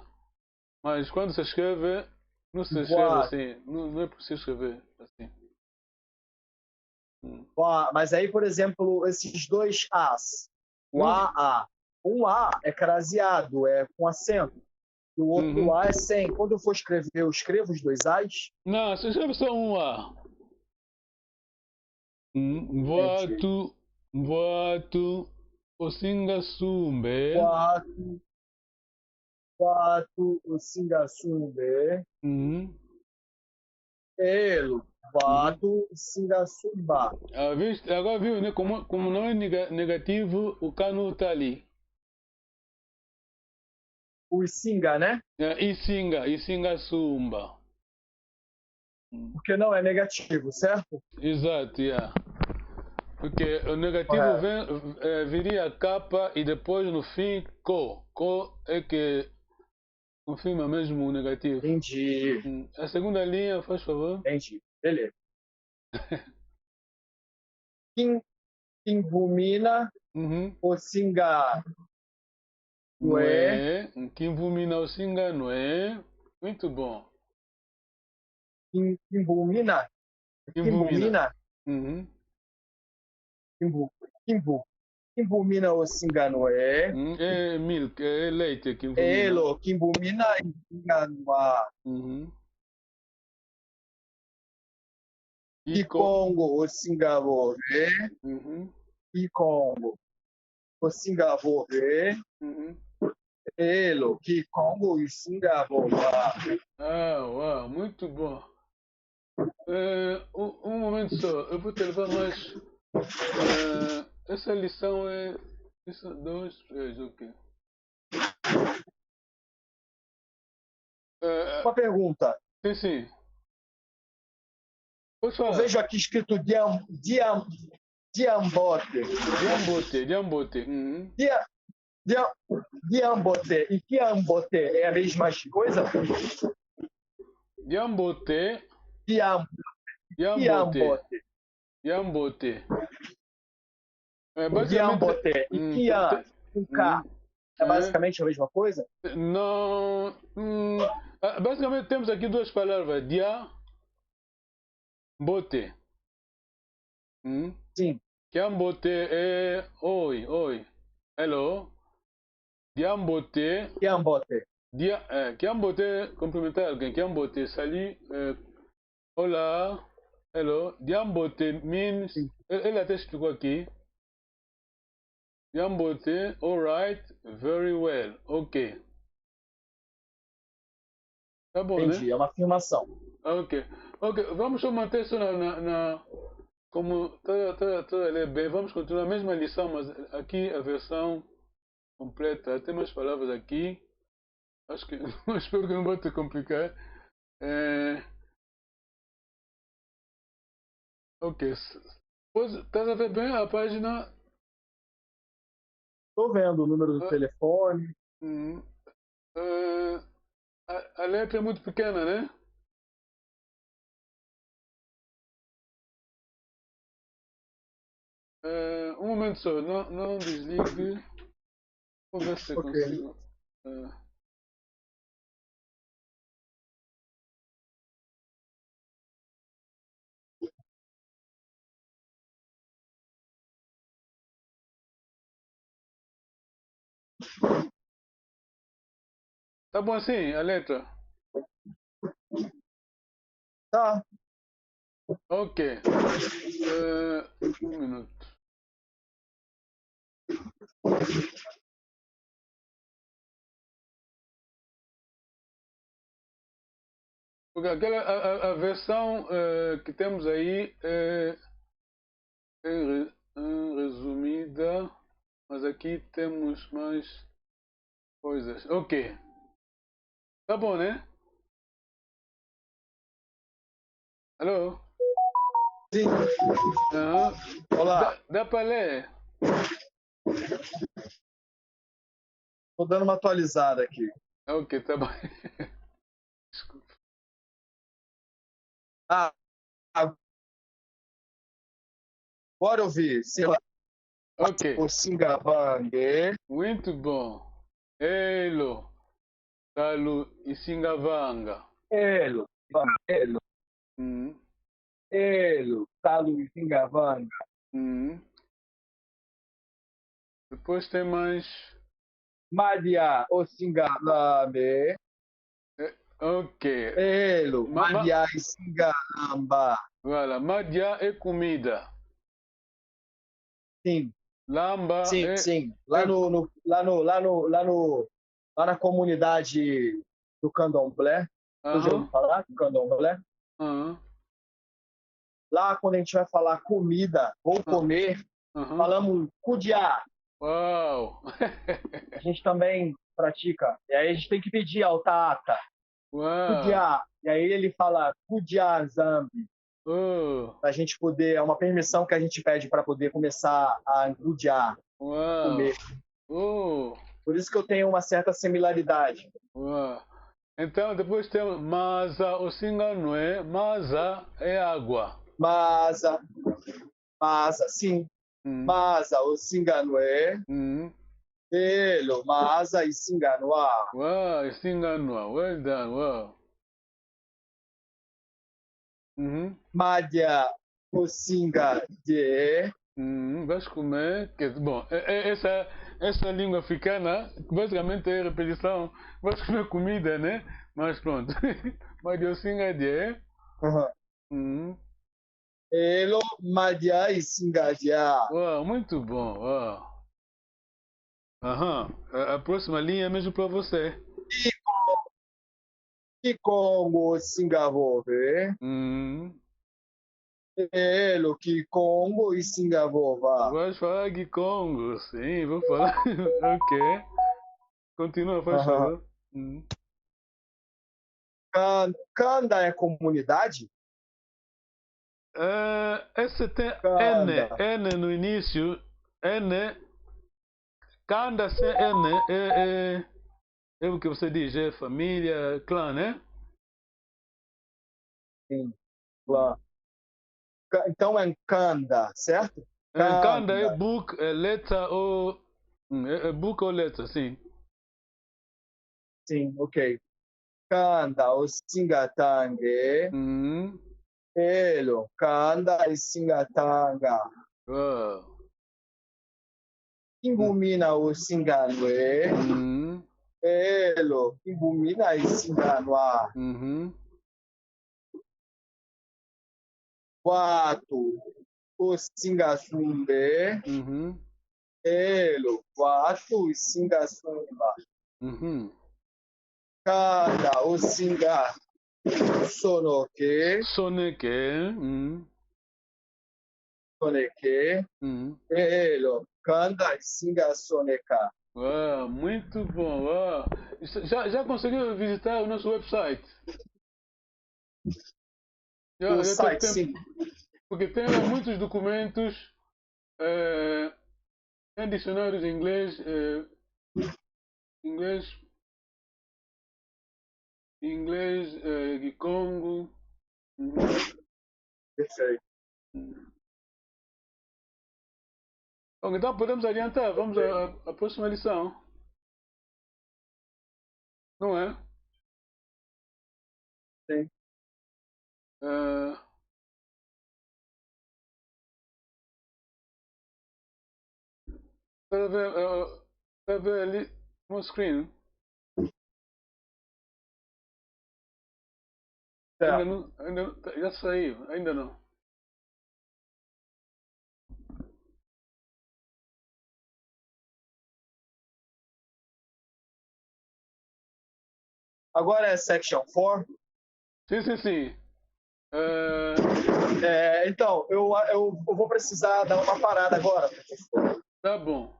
Mas quando se escreve, não se escreve Vwatu. Assim. Não, não é preciso escrever assim. Hum. Vwa-, mas aí, por exemplo, esses dois As, o Não. A, A. Um A é craseado, é com acento. E o outro Uhum. A é sem. Quando eu for escrever, eu escrevo os dois As? Não, se escreve só um A. Hum, Vwatu, Vwatu Osinga Sumbe. Vwatu, Vwatu Osinga Sumbe. Uhum. Elo. Vwatu Osinga Sumba. Ah, viste? Agora viu, né? Como, como não é nega- negativo, o K não está ali. O Isinga, né? É, Isinga, Isinga Sumba. Porque não é negativo, certo? Exato, yeah. Porque o negativo vem, eh, viria a capa e depois no fim co. Co é que confirma mesmo o negativo. Entendi. Hum. A segunda linha, faz favor. Entendi. Beleza. Kim, kimvumina, uhum, o singa nwe. Kimvumina o singa nwe. Muito bom. Kim, kimvumina. Kimvumina. Kimvumina. Uhum. Kimvu, kimvu, kimvumina o singa nwe. Hum, é milk, é leite, kimvumina. Elo, kimvumina o singa nwa. Uhum. Kikongo. Kikongo o singa vove. Uhum. Kikongo o singa vove. Uhum. Elo, Kikongo o singa vova. Ah, uau, muito bom. Eh, um, um momento só, eu vou te levar mais. Eh, essa lição é. Lição dois, três, ok. Eh, uma pergunta. Sim, sim. Posso falar? Eu vejo aqui escrito diam, diam, diambote. Diambote, diambote. Uhum. Dia, dia, diambote e kiambote é a mesma coisa? Diambote. Diam, diambote. Kiambote. Diambote. É, basicamente, diambote e hum, kia, te-, com K. Hum, é basicamente a mesma coisa? Não. Hum, ah, basicamente, temos aqui duas palavras. Dia, mbote. Hum? Sim. Kiambote é oi, oi. Hello. Diambote. Kiambote. Dia, eh, kiambote, cumprimentar alguém. Kiambote, salut, eh, olá, hello. Diambote means, sim, ele, ele até explicou aqui. Diambote, all right, very well, ok. Tá bom, né? Entendi, é uma afirmação. Ok. Ok, vamos só manter só na, na, na, como tá, tá, tá a ler bem, vamos continuar a mesma lição, mas aqui a versão completa. Tem mais palavras aqui. Acho que, espero que não vai te complicar. É, ok. Pois, estás a ver bem a página? Tô vendo o número do telefone. Hum. Eh, a, a letra é muito pequena, né? Eh, um momento só, não, não desligue. Vou ver se eu consigo. Eh. Tá bom assim, a letra? Tá. Ok. Eh, um minuto. Porque aquela, a, a, a versão, eh, que temos aí é, é re-, é resumida, mas aqui temos mais coisas. Ok. Tá bom, né? Alô? Sim. Aham. Olá. Dá, dá pra ler? Tô dando uma atualizada aqui. Ok, tá bom. Desculpa. Ah, agora eu vi. Sei lá. Ok. O singa vanga. Muito bom. Elo, salu i singa vanga. Elo, va, elo. Hum. Elo, salu i singa vanga. Hum. Depois tem mais. Madia o singa lambe. Eh, ok. Elo, ma-, ma-, madia i singa lamba. Voilà, madia é comida. Sim. Lamba. Sim, é, sim. Lá é no, no, lá no, lá no, lá no, lá na comunidade do candomblé. Você já ouviu falar do candomblé? Aham. Lá, quando a gente vai falar comida, vou comer, falamos kudia. Uau! A gente também pratica. E aí a gente tem que pedir ao Tata. Uau! Kudia. E aí ele fala, kudia, Nzambi. Oh. Pra gente poder, é uma permissão que a gente pede pra poder começar a engrudiar, Uau. Comer. Oh. Por isso que eu tenho uma certa similaridade. Uau. Então, depois tem maza, o singa não é? Maza é água. Maza, maza, sim. Hum. Maza, o singa não é? Hum. Elo, maza, i singa nwa. Uau, singa não é? Well done, uau. Uhum. Madia, o singa die. Hum, vais comer. Que, bom, é, é, essa, essa língua africana basicamente é repetição. Vais comer comida, né? Mas pronto. Madia, o singa die. Uhum. Hum. Elo, madia, i singa dia. Uau, muito bom. Uau. Aham. A, a próxima linha é mesmo para você. Kikongo, singa vove. Hum. Elo, Kikongo, i singa vova. Vais falar Kikongo, sim, vou falar. Ok. Continua, faz Aham. Favor. Hum. Kan-, Kanda é comunidade? É, esse tem Kanda. N, N no início. N. Kanda sem N é, é, é o que você diz, é família, clã, né? Sim, claro. Ka-, então é Nkanda, certo? É, Nkanda é Kanda. Book, é letra ou. Hum, é, é Book ou letra, sim. Sim, ok. Kanda, o singa tange. Hum. Elo, Kanda, i singa tanga. Ah. Kingumina, o singa nwe. Hum. Elo, Kingumina, i singa nwa. Uhum. Vwatu, o singa sumbe. Uhum. Elo, vwatu, i singa sumba. Uhum. Kanda, o singa sonoke. Soneke. Hum. Soneke. Hum. Elo, Kanda, i singa soneka. Uau, muito bom. Uau. Isso, já, já conseguiu visitar o nosso website? Já, O já site, tem sim. Porque tem lá muitos documentos, eh, tem dicionários em inglês, eh, inglês, inglês, eh, Kikongo. Uhum. Perfeito. Bom, então podemos adiantar, vamos à, à próxima lição. Não é? Sim. Ah, tá a ver, ah, tá a ver ali no screen? Ainda Certo. não, ainda não, já saiu, ainda não. Agora é section four? Sim, sim, sim. Eh, É, então, eu, eu, eu vou precisar dar uma parada agora, professor. Tá bom.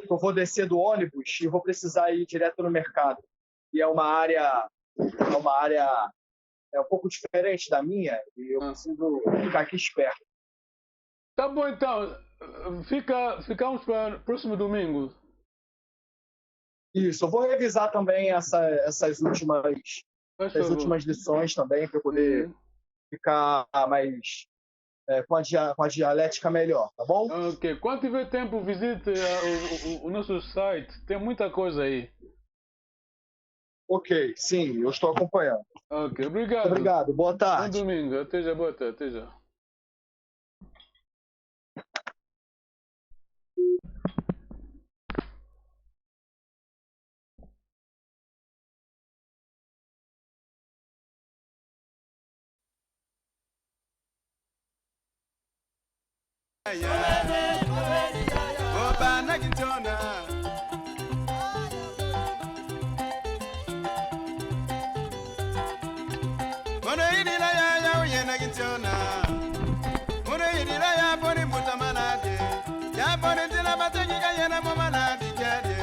Eu vou descer do ônibus e vou precisar ir direto no mercado. E é uma área, é uma área é um pouco diferente da minha e eu Ah. Preciso ficar aqui esperto. Tá bom, então. Fica, ficamos para o próximo domingo. Isso, eu vou revisar também essa, essas últimas, Faz essas favor. Últimas lições também, para eu poder Uhum. Ficar mais, é, com, a dia, com a dialética melhor, tá bom? Ok. Quando tiver tempo, visite ah, o, o, o nosso site. Tem muita coisa aí. Ok, sim, eu estou acompanhando. Ok. Obrigado. Obrigado, boa Bom tarde. Domingo. Até já, boa tarde. Até já. Mono yidila ya, ya uyena kintiona. Mono yidila ya, boni mbuta maladi. Ya boni nzila batengi ka yena mu maladi kadi.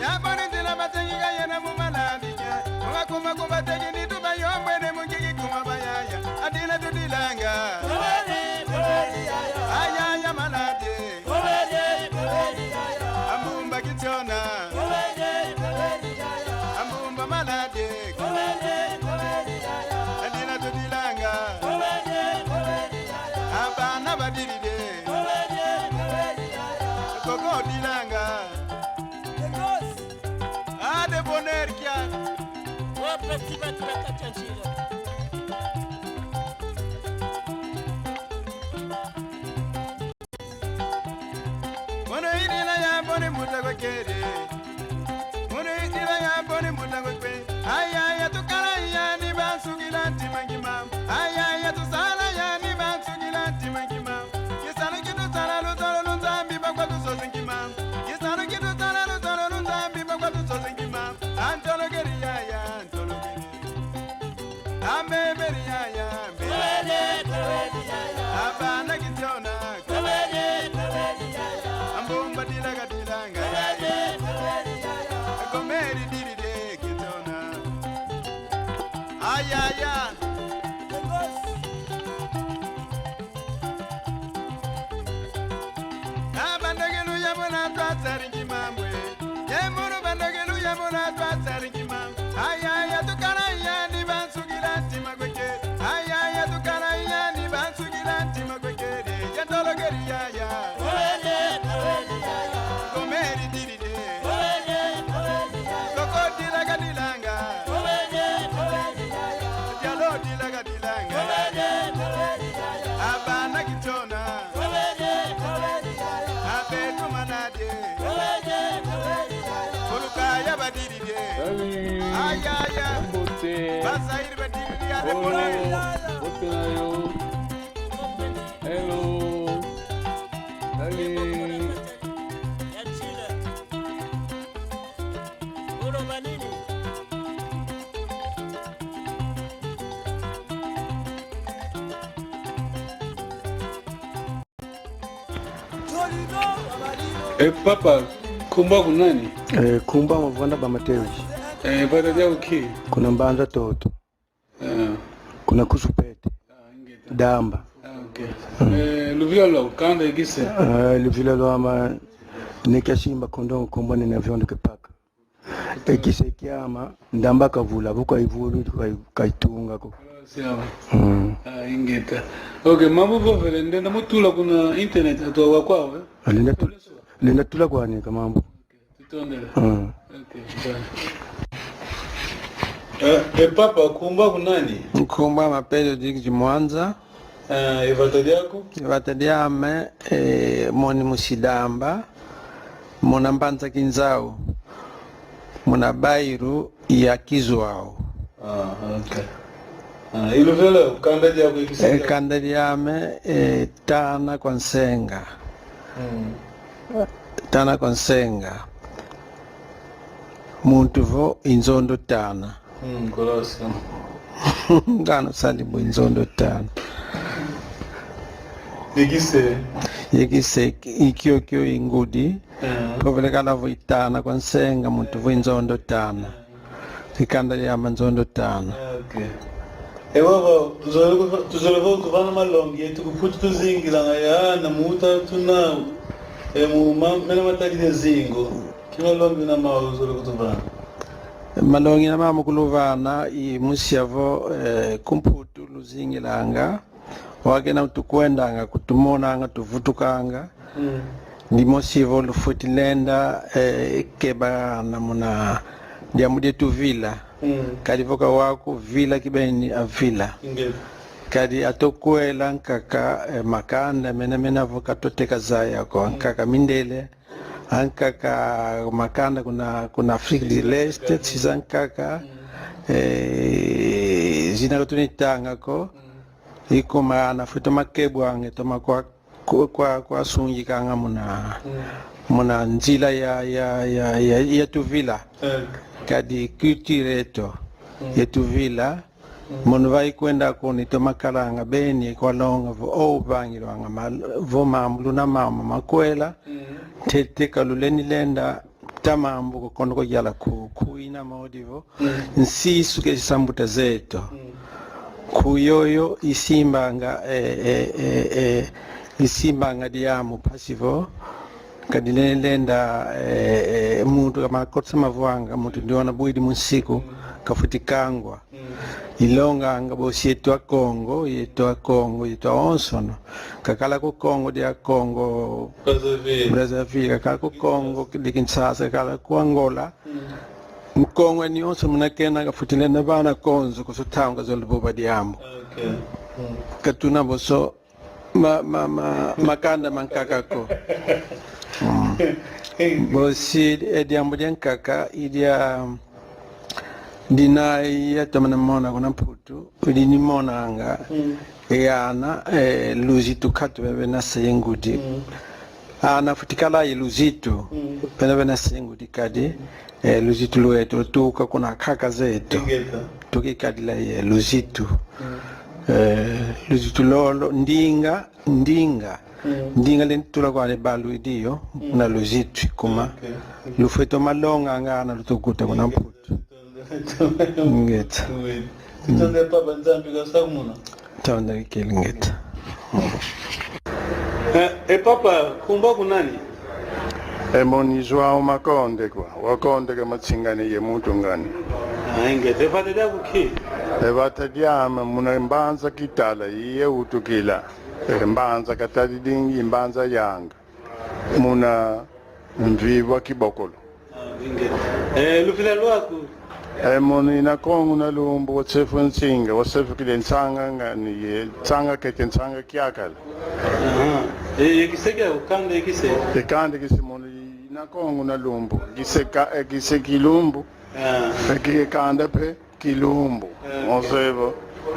Ya boni nzila batengi ka yena mu maladi kadi. Kuma kuma kuma tegi ni tuba yo mwene mungiki kuma bayaya. Koko dilanga. Ah, de bonheur kia. Oh, petit, va te mettre à ta tire. Mono idila ya bone muta kwa kede. Mono idila ya bone muta kwa kwe. Aya ya tukala ya ni bansukila ntima ngima. Aya ya tusala ya ni bansukila ntima ngima. Kisalu ki tusala, lusolo lu Nzambi bakwa tusozi ngima. Kisalu ki tusala, lusolo lu Nzambi bakwa tusozi ngima. Antologeri ya ya, antologeri. Ambe beri ya ya, ambe. Abana kitiona. Ambumba dilaga dilanga. Komeri diri de kitiona. Ay, ay, ay. Abandogelu ya mona twa tsaringi mamwe. Ye muru bandogelu ya mona twa tsaringi mamwe. Ay, ay, ay, tukala ya ni bansukila ntima kweke. Ay, ay, ay, tukala ya ni bansukila ntima kweke. Ya ntologeri ya ya. Komeri diri de. Koko dilaga dilanga. Dialo dilaga dilanga. Abana kitiona. Abe tumanade. Kuluka ya badiri de. Salut. Ay, ay, ay. Mbote. Bazaire badiri de. Ade bone. Mbote na yo. Hello. Salut. E papa, nkumbu aku nani? Eh, nkumbu aku Mavwanda ba Mateus. Eh, vata diaku nki? Kuna Mbanza Toto. Eh. Kuna Kusupete. Ah, ingeta. Damba. Ah, ok. Mm. Eh, luvila lwaku, kanda ye kisi? Eh, luvila lwama, ne kia simba kondongo, nkumbu andi Avião de Kepaka. E kisi kiama, Ndamba Kavula, vo ka ivulu, ka i-, ka itunga ko. Siama. Mm. Ah, ingeta. Ok, mambu vovele, ndenda mu tula kuna internet, atu wa kwawu, eh? Lenda tu-, lenda tula kwani ka mambu. Ok, tutondele. Mm. Ok, bwana. Eh, e papa, nkumbu aku nani? Nkumbu ama Pedro Digi Mwanza. Eh, e vata diaku? E vata diame, eh, moni musi Damba, muna mbanza Kinzau, muna bairro ya Kizuau. Ah, ok. Ah, e luvela, kanda diaku ye kisi? Eh, kanda diame, eh, Tana kwa Nsenga. Mm. Tana kwa Nsenga. Muntu vo i nzondo tana. Mm, Kolosio. Ngano sali vo i nzondo tana. Ye kisi? Ye kisi, i kiokio i ngudi. Eh. Kovele kala vo i Tana kwa Nsenga, muntu vo i nzondo tana. I kanda diame nzondo tana. Ah, ok. E vava, tuzolele ku-, tuzolele vo kuvana malongi yetu ku Mputu tuzingilanga ya, na muta tuna, e mu ma-, mena matadidi zingu. Nki malongi ina mau uzolele kutuvana? Malongi ina mau mu kuluvana, i musi avo, eh, ku Mputu luzingilanga, wau kena tukwendanga, kutumonanga, tuvutukanga. Mm. Dimosi vo lufweti lenda, eh, keba na muna diambu dia tuvila. Mm. Kadi vo ka wau kuvila kibeni avila. Nge. Kadi atu kwela nkaka, eh, makanda mena mena vo ka tuteka zaya ko. Mm. Nkaka mindele, ankaka makanda kuna, kuna Afrique de l'Est, si zankaka, eh, zina ka tuna tanga ko, i kuma ana fwete makebwanga, toma kwa, kwa, kwa, kwa sungikanga muna, muna nzila ya, ya, ya, ya, ya tuvila. Eh. Kadi culture eto, ya tuvila, mono va ikwenda kuna itoma kalanga beni kwa longa vo, o, vangilwanga ma-, vo mambu luna mama makwela, ntete ka lulendi lenda ta mambu ko kondo ko yala ku, ku ina modi vo, nsi isuke sambuta zeto. Ku yoyo isimbanga, eh, eh, eh, eh, isimbanga diamu mpasi vo, kadi lenda, eh, eh, muntu kama kotsa mavwanga, muntu ndiona bwidi mu nsiku, kafweti kangwa. ilonganga bosi yeto Akongo, yeto Akongo, yeto awonsono. Kakala ku Kongo dia Kongo Brazzaville. Brazzaville, kakala ku Kongo dia Kinshasa, kakala ku Angola. Mm. Mukongo yandi yonso muna kena kafwete lenda vana konzo, konso ntangu kazolele vova diambu. Okay. Mm. Katuna boso ma, ma, ma, makanda mankaka ko. Mm. Bosi, e diambu diankaka, i dia, dina yatomene mona kuna Mputu, i dina monanga. Mm. E ana, e, luzitu katu bebe na se ye ngudi. Mm. Ana fwete kala ye luzitu. Mm. Bena bena se ye ngudi kadi. E, luzitu lweto tuka kuna nkaka zeto. Ingeta. Tukikadila ye luzitu. Mm. E, luzitu lolo, ndinga, ndinga. Mm. Ndinga lentula kwa ne balu idio, mm, na luzitu kuma. Okay. Lufwete malonga nga ana lutukuta kuna Mputu. Ingeta. Tutonde papa, Nzambi kasakumuna. Tonda kikili, ingeta. Eh, e papa, nkumbu aku nani? E mono i João Makonde kwa. Wakondeka Matsingani ye muntu ngani. Ah, ingeta. E vata diaku nki? E vata diame muna mbanza Kitala, i ye wutukila. E mbanza Katadidingi, mbanza yanga. Muna mvimba Kibokolo. Ah, ingeta. Eh, luvila lwaku? E mono ina Kongo na Lumbu, wasefu nsinga, wasefukile nsanga ngani ye, nsanga kete, nsanga kiakala. Aha. E, e kise kiaku, kanda e kise? E kanda e kise mono ina Kongo na Lumbu, kise ka, e kise Kilumbu. Ah. E ki-, kanda mpe Kilumbu. Eh. Wazeye vo?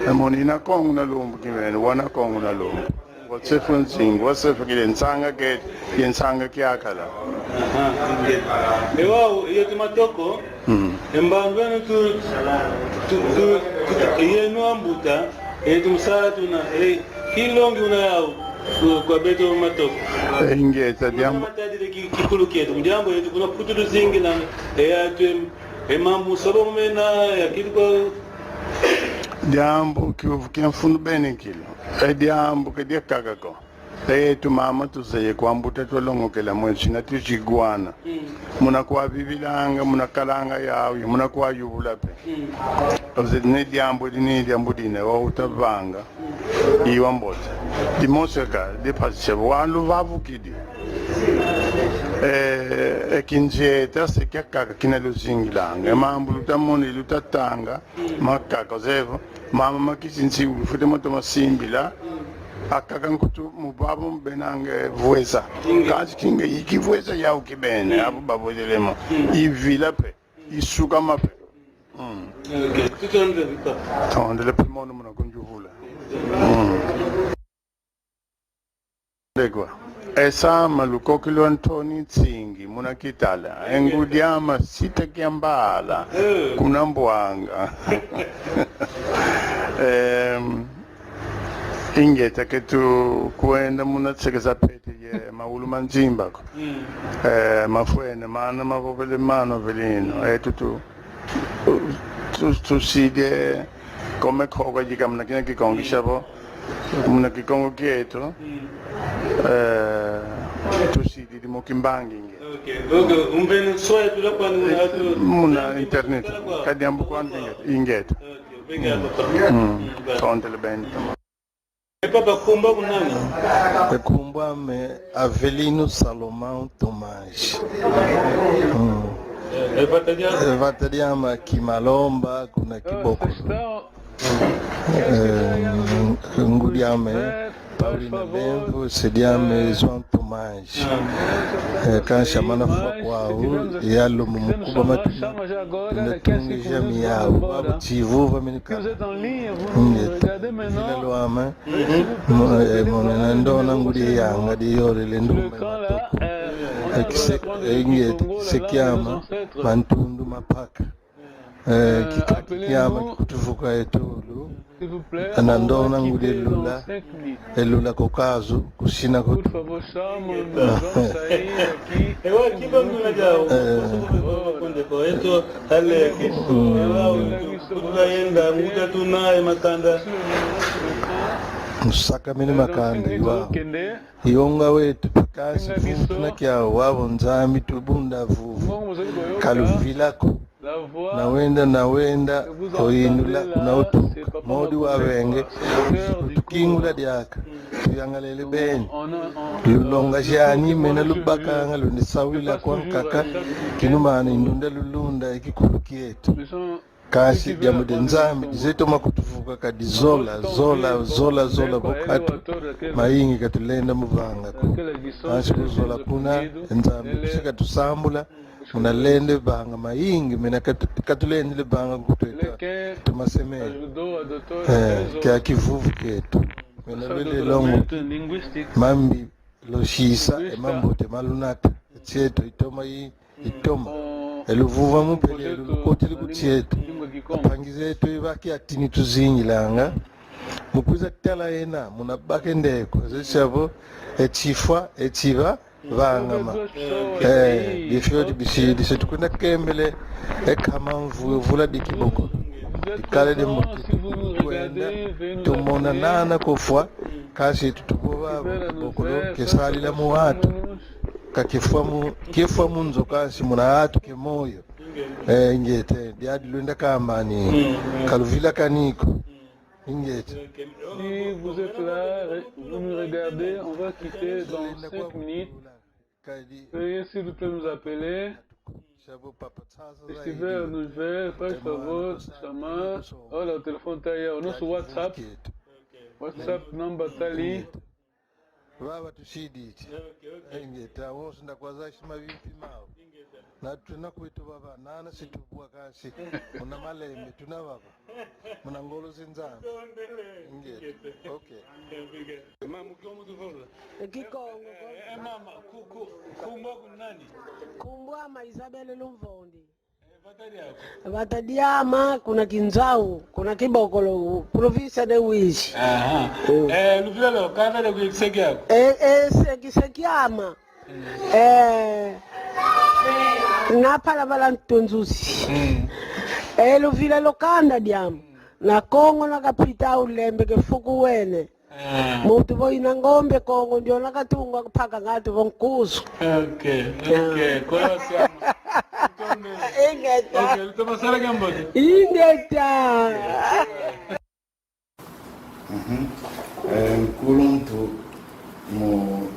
E mono ina Kongo na Lumbu kimene, wana Kongo na Lumbu. Wasefu nsinga, wasefukile nsanga kete ye nsanga kiakala. Aha, ingeta. E wau, yeto matoko. Mm. E mbandu eno tu, tu, tu, tu, yeno ambuta, yeto musala tuna, e, nki longi una yau, ku, kwa beto matoko. E, ingeta, diambu. Matadidi ki, kikulu kieto, diambu yeto kuna Mputu tuzingila, e, yeto, e mambu sobo mena ya kitu kwa. Diambu kiuvu kia mfunu beni kilo. E diambu ke diakaka ko. E yeto mama tuzeye kwa mbuta twalongokela mweto, sina tuziwana. Mm. Muna kwavivilanga, muna kalanga yau, muna kwayuvula mpe. Mm. Ozeye ne diambu dina, diambu dina, wau utavanga. I wambote. Dimosi kaka, dipasisha, wau luvavukidi. E, e kinzeta se kiakaka kina luzingilanga. E mambu lutamona, lutatanga, makaka, ozeye vo. Mama makisi nsi ulufwete moto masimbila. Akaka nkutu mu vava mbenanga vweza. Kansi kinga i kivweza yau kibeni, abo bavwezele mo. I vila mpe, i sukama mpe. Mm. Okay. Tutondele papa. Tondele mpe mono muna kunzuvula. Mm. Ndekwa. E sama lukokilwa Ntoni Nsingi, muna Kitala. E ngudi ama Sita Kiambala. Eh. Kuna Mbwanga. Em, ingeta ke tukwenda muna sekesa pete ye mawulu ma nzimba ko. Mm. Eh, mafwene, mana mavovele, mana vele ino. Eh, tutu, tu, tusidi, comme koko yika muna kina Kikongo, mm, savo. Muna Kikongo kieto. Mm. Eh, tusidi di mo kimbangi nge. Okay. Donc, umbeni soya tula kwa muna, eh, tu, muna internet. Kwa. Kadi ambu kwa ndinga, ingeta. Okay, obrigado, papa. Mm. Mm, bem. Tondele bem. E papa, nkumbu aku nani? E nkumbu ame Avelino Salomão Tomás. Mm. E, e vata dia? E vata diame Kimalomba, kuna Kibokolo. Eh, ngudi ame Paulina Bembo, se diame João Tomás. Eh, kansi mana fwa kwau, yalomba mu kuba matuna, tuna tungi jami yau, babu tivu va minika. Ingeta, vila lwame, mo-, eh, mono ina ndona ngudi yanga di yole le ndumba matoko. Eh, kise-, eh, ingeta, kise kiame, mantundu mapaka. Eh, kikati kiame kikutuvuka e tulu. Ana ndona ngudi e lula. E lula ko kazu, kusina ko. Ewa, kiba nguna dia, eh, konde ko, eto, ale, ki. Mm. Ewa, kutuka yenda, nguta tuna, e makanda. Musakamene makanda, iwa. Yonga wetu, pikasi, vutu na kia, wabo Nzambi, tubunda vuvu. Kaluvila ko. Na wenda, na wenda, oyindula kuna utuka. Modi wa wenge, tukingula diaka. Tuyangalele beni. Lulonga ziani mena lubakanga, lundi sawila kwa nkaka, kinumana i ndunda lulunda, i kikulu kieto. Kansi diambu dia Nzambi, zeto makutuvuka kadi zola, zola, zola, zola, bokatu mayingi katulenda mu vanga ko. Kansi ku zola kuna, Nzambi kusi katusambula, muna lenda vanga mayingi, mena katu-, katulenda vanga nkutu eto. Tumasemene. Eh, kia kivuvu kieto. Mena lwele longo. Mambi losisa, e mambote ma lunata. Tieto, i toma i, i toma. E luvuvamu pele, e lukotele ku tieto. Mpangi zeto i va kiatini tuzingilanga. Mu kwiza tala ena, muna bake ndeko. Zesi avo, e tifwa, e tiva, vangama. Eh, bifio di bisi, di se tukwenda kembele, e kama mvu-, vula di kiboko. Dikala di mbote, kwenda, tumona nana kufwa, kansi tutukuba kibokolo, ke sadila mu atu. Ka kifwa mu, kifwa mu nzo kansi muna atu ke moyo. Eh, ingeta, diadi lwenda kamba ni, ka luvilakani ko. Ingeta. Si vous êtes là, re-, vous nous regardez, on va quitter dans cinq minutes. Veuillez s'il vous plaît nous appeler. Estiver Nouvelle, page favor, chama. Olha, o telefone tá aí, ó, o nosso WhatsApp. WhatsApp number tá ali. Vava tusididi. Ingeta, wonso nda kwaza sima vimpi mau. Na tuna kwetu vava, nana si tubwa kansi. Muna malembe, tuna vava. Muna ngolo zi Nzambi. Ingeta. Okay. Mama, Kikongo tu vola. E Kikongo, ko. Eh, mama, ku-, ku-, nkumbu aku nani? Nkumbu ama Isabel Lumvondi. Eh, vata diaku? Vata diama, kuna Kinzau, kuna Kibokolo, província de Uíge. Aha. Mm. Eh, luvila lo, kanda de kuikseki aku? Eh, eh, seki, seki ama. Eh, na pala bala ntunzusi. Mm. Eh, luvila lo kanda diam. Na Kongo na kapita ulembe ke fuku wene. Ah. Muntu vo ina ngombe Kongo ndiona katunga kupaka ngatu vo nkuzu. Okay, okay. Kwa siama. Ingeta. Okay, luta masala kambote. Ingeta. Mhm. Eh, nkuluntu mu,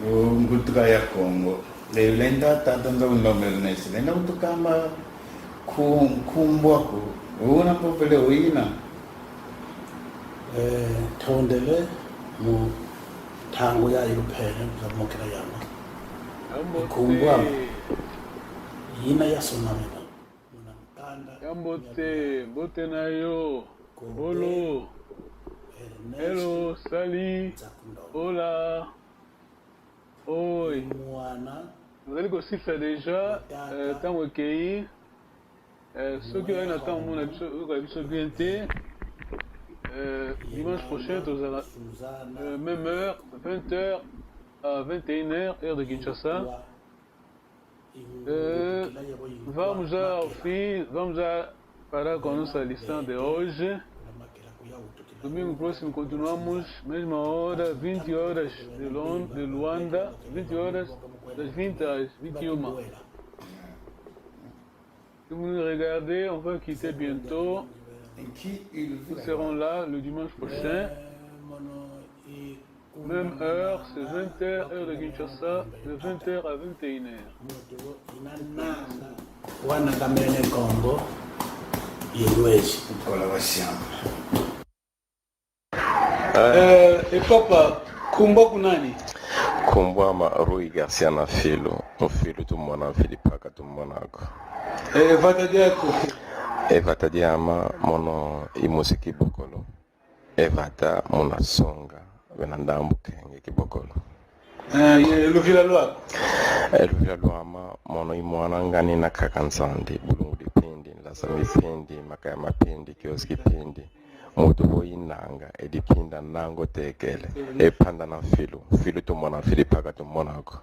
mu mbutuka ya Kongo. Lenda tata nza unomele nesi. Lenda utukamba ku-, nkumbu aku. Una popele uina. Eh, tondele mu ntangu ya yupene, za mokela yama. Nkumbu ama. Ina ya sonamena. Muna nkanda. Ya mbote, mbote na yo. Bolo. Hello, salut. Hola. Oi. Mwana. Tozali kosisa déjà, euh, ntango ekei. Euh, soki oye na ntango mona biso, oyoka biso bien te. Euh, dimanche prochain, tozala, euh, même heure, vingt heures à vingt et une heures, heure de Kinshasa. Eh, vamos ao fim, vamos a parar com a nossa lição de hoje. Domingo próximo continuamos, mesma hora, vinte horas de Lon-, de Luanda, vinte horas, das vinte às vinte e uma. Si vous nous regardez, on va quitter bientôt. Nous serons là le dimanche prochain. Même heure, c'est vingt heures, heure de Kinshasa, de vingt heures à vingt et une heures. Wana kamene Kongo, ye Lwezi. Kola wa siamba. Eh, e papa, nkumbu aku nani? Nkumbu ama Rui Garcia na Filo, mu Filo tumona, Filipaka tumona ko. Eh, vata diaku? E vata diama, mono i musi Kibokolo. E vata muna songa, vena ndambu kenge Kibokolo. Eh, ye luvila lwaku? E luvila lwama, mono i mwana ngani na kaka Nsandi, Bulungu di Pindi, Nlasa mi Pindi, Makaya ma Pindi, Kioski Pindi. Muntu vo inanga, e dipinda nango tekele. E panda na Filo, Filo tumona, Filipaka tumona ko.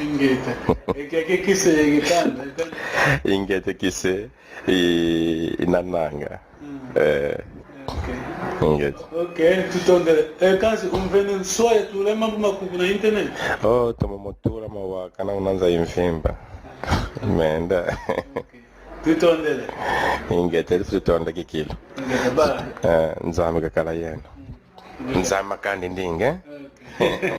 Ingeta. Eke, eke kise, eke kanda, eke kanda. Ingeta kise, i, ina nanga. Mm. Eh. Okay. Ingeta. Okay, tutondele. Eh, kansi, umvene nswa ya tula mambu makuku na internet? Oh, toma mo tula mawaka na unanza imvimba. Menda. Okay. Tutondele. Ingeta, tutonda kikilu. Ingeta, ba. Eh, Nzambi kakala yeno. Nzambi makandi ndinga, eh? Okay.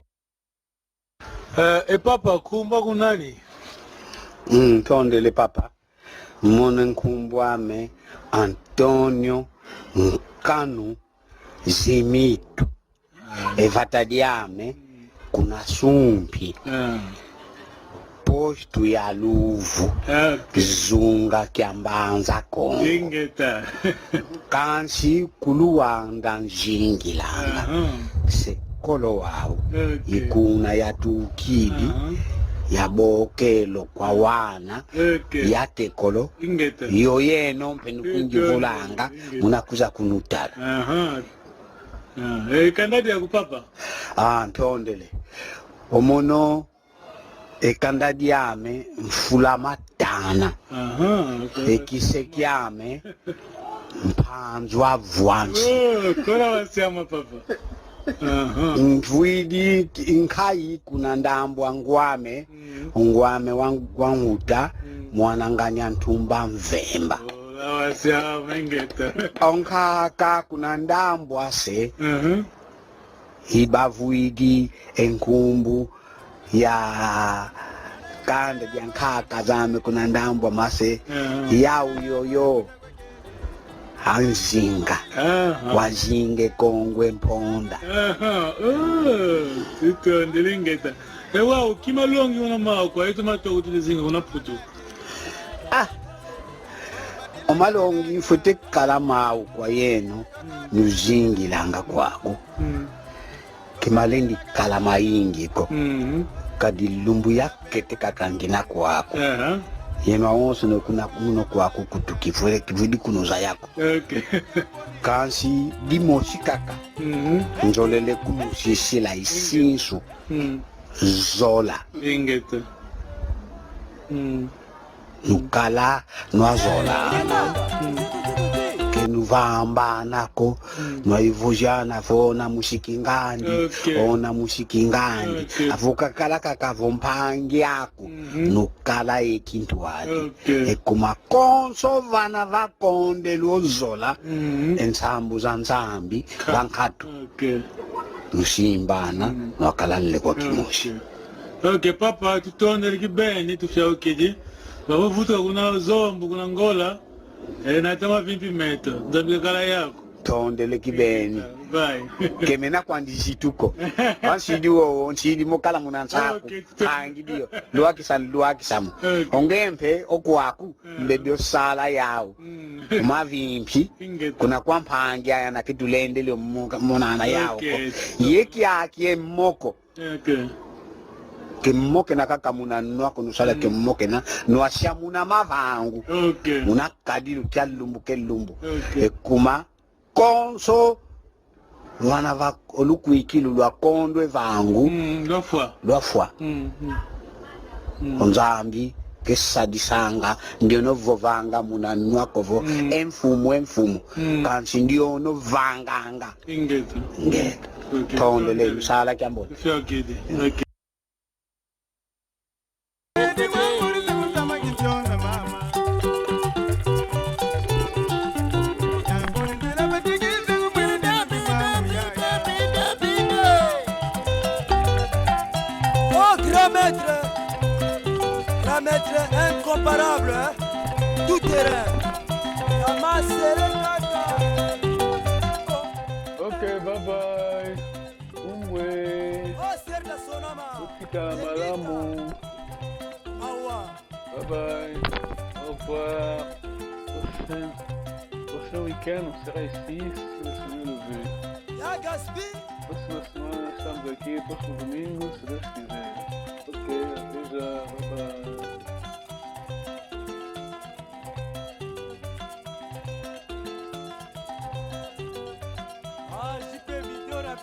Eh, e papa, nkumbu aku nani? Mm, ntondele papa. Mono nkumbu ame Antonio Nkanu Zimitu. E vata diame kuna Sumpi. Ah. Posto ya Luvu. Ah, okay. Zunga kia Mbanza Kongo. Ingeta. Kansi ku Luanda nzingilanga. Aha. Se kolo wau. Okay. I kuna yatukidi, aha, yabokelo kwa wana, okay, yatekolo. Ingeta. Yo yeno mpe nukundivulanga, ingeta, muna kwiza kunutala. Aha. Ah, e kanda diaku papa? Ah, ntondele. O mono e kanda diame Mfula Matana. Aha, okay. E kise kiame Mpanzu a Vwansi. Oh, kola wasiama, papa. Aha. Mvwidi nkayi kuna ndambu a ngw'ame, mm, ngw'ame wa, wa nkuta, mm, mwana ngani a Ntumba Mvemba. Oh, kola wasiama, ingeta. O nkaka kuna ndambu a se, mhm, i bavwidi e nkumbu ya kanda dia nkaka zame kuna ndambu a mase, aha, yau yoyo a Nzinga. Aha. Wa Nzinga e Kongo e Mponda. Aha, oh, tutondele ingeta. E wau, nki malongi una mau kwa yeto ma toko tule zinga kuna Mputu? Ah, o malongi fwete kala mau kwa yeno, mm, nuzingilanga kwaku. Mm. Ke malendi kala mayingi ko. Mhm. Kadi lumbu ya kete kaka ngina kwaku. Aha. Yeno awonsono kuna kuno kwaku kutu kifwele kivwidi kuno zaya ko. Okay. Kansi dimosi kaka. Mhm. Nzolele kulusisila i sinsu. Mm. Zola. Ingeta. Mm. Nukala nwa zola. Mm. Ke nuvambana ko, mm, nwa ivuzana vo ona musi kingandi, okay, ona musi kingandi. Okay. Avo kakala kaka vo mpangi aku, mhm, nukala ye kintwadi. Okay. E kuma konso vana vakondele o zola, mhm, e nsambu za Nzambi, ka-, va nkatu. Okay. Nusimbana, mm, nwakalale kwa kimosi. Okay. Okay, papa, tutondele kibeni, tufiaukidi. Babo vutuka kuna Zombo, kuna Ngola. E, nata mavimpi meto. Nzambi kakala yaku. Tondele kibeni. Bye. Ke mena kwandi zitu ko. Wa nsidi wowo, nsidi mo kala muna nsaku. Okay, tuto- Angi dio. Lwakisa, lwakisa mo. Okay. O nge mpe, o kwaku, mm, mbebe o sala yau. Mm. Mavimpi. Ingeta. Kuna kwa mpangi aya na kitulendele mu-, munana yau ko. Okay. Ye kiaki e moko. Okay. Ke mokena kaka muna nwa ko, nusala ke, mm, mokena, nwasia muna mavangu. Okay. Muna kadilu kia lumbu ke lumbu. Okay. E kuma konso vana va, o lukwikilu lwa kondo e vangu. Mm, lwafwa. Lwafwa. Mm, mm. Mm. O Nzambi ke sadisanga, ndiona ovovanga muna nwa ko vo, mm, e mfumu, e mfumu. Mm. Kansi ndiona ovanganga. Ingeta. Ingeta. Okay. Tondele, tondele. Sala kia mbote. Fiakidi. Okay. Oh, grand maître, grand maître incomparable, hein, tout terrain. Yama sereka. Ok, bye bye. Kungwe. Oh, Serge Sonama. Otikala malamu. Awa. Bye bye. Au revoir. Prochain, prochain week-end, on sera ici, si le Seigneur le veut. Ya Gatsby. Próxima semana estamos aqui, próximo domingo, se Deus quiser.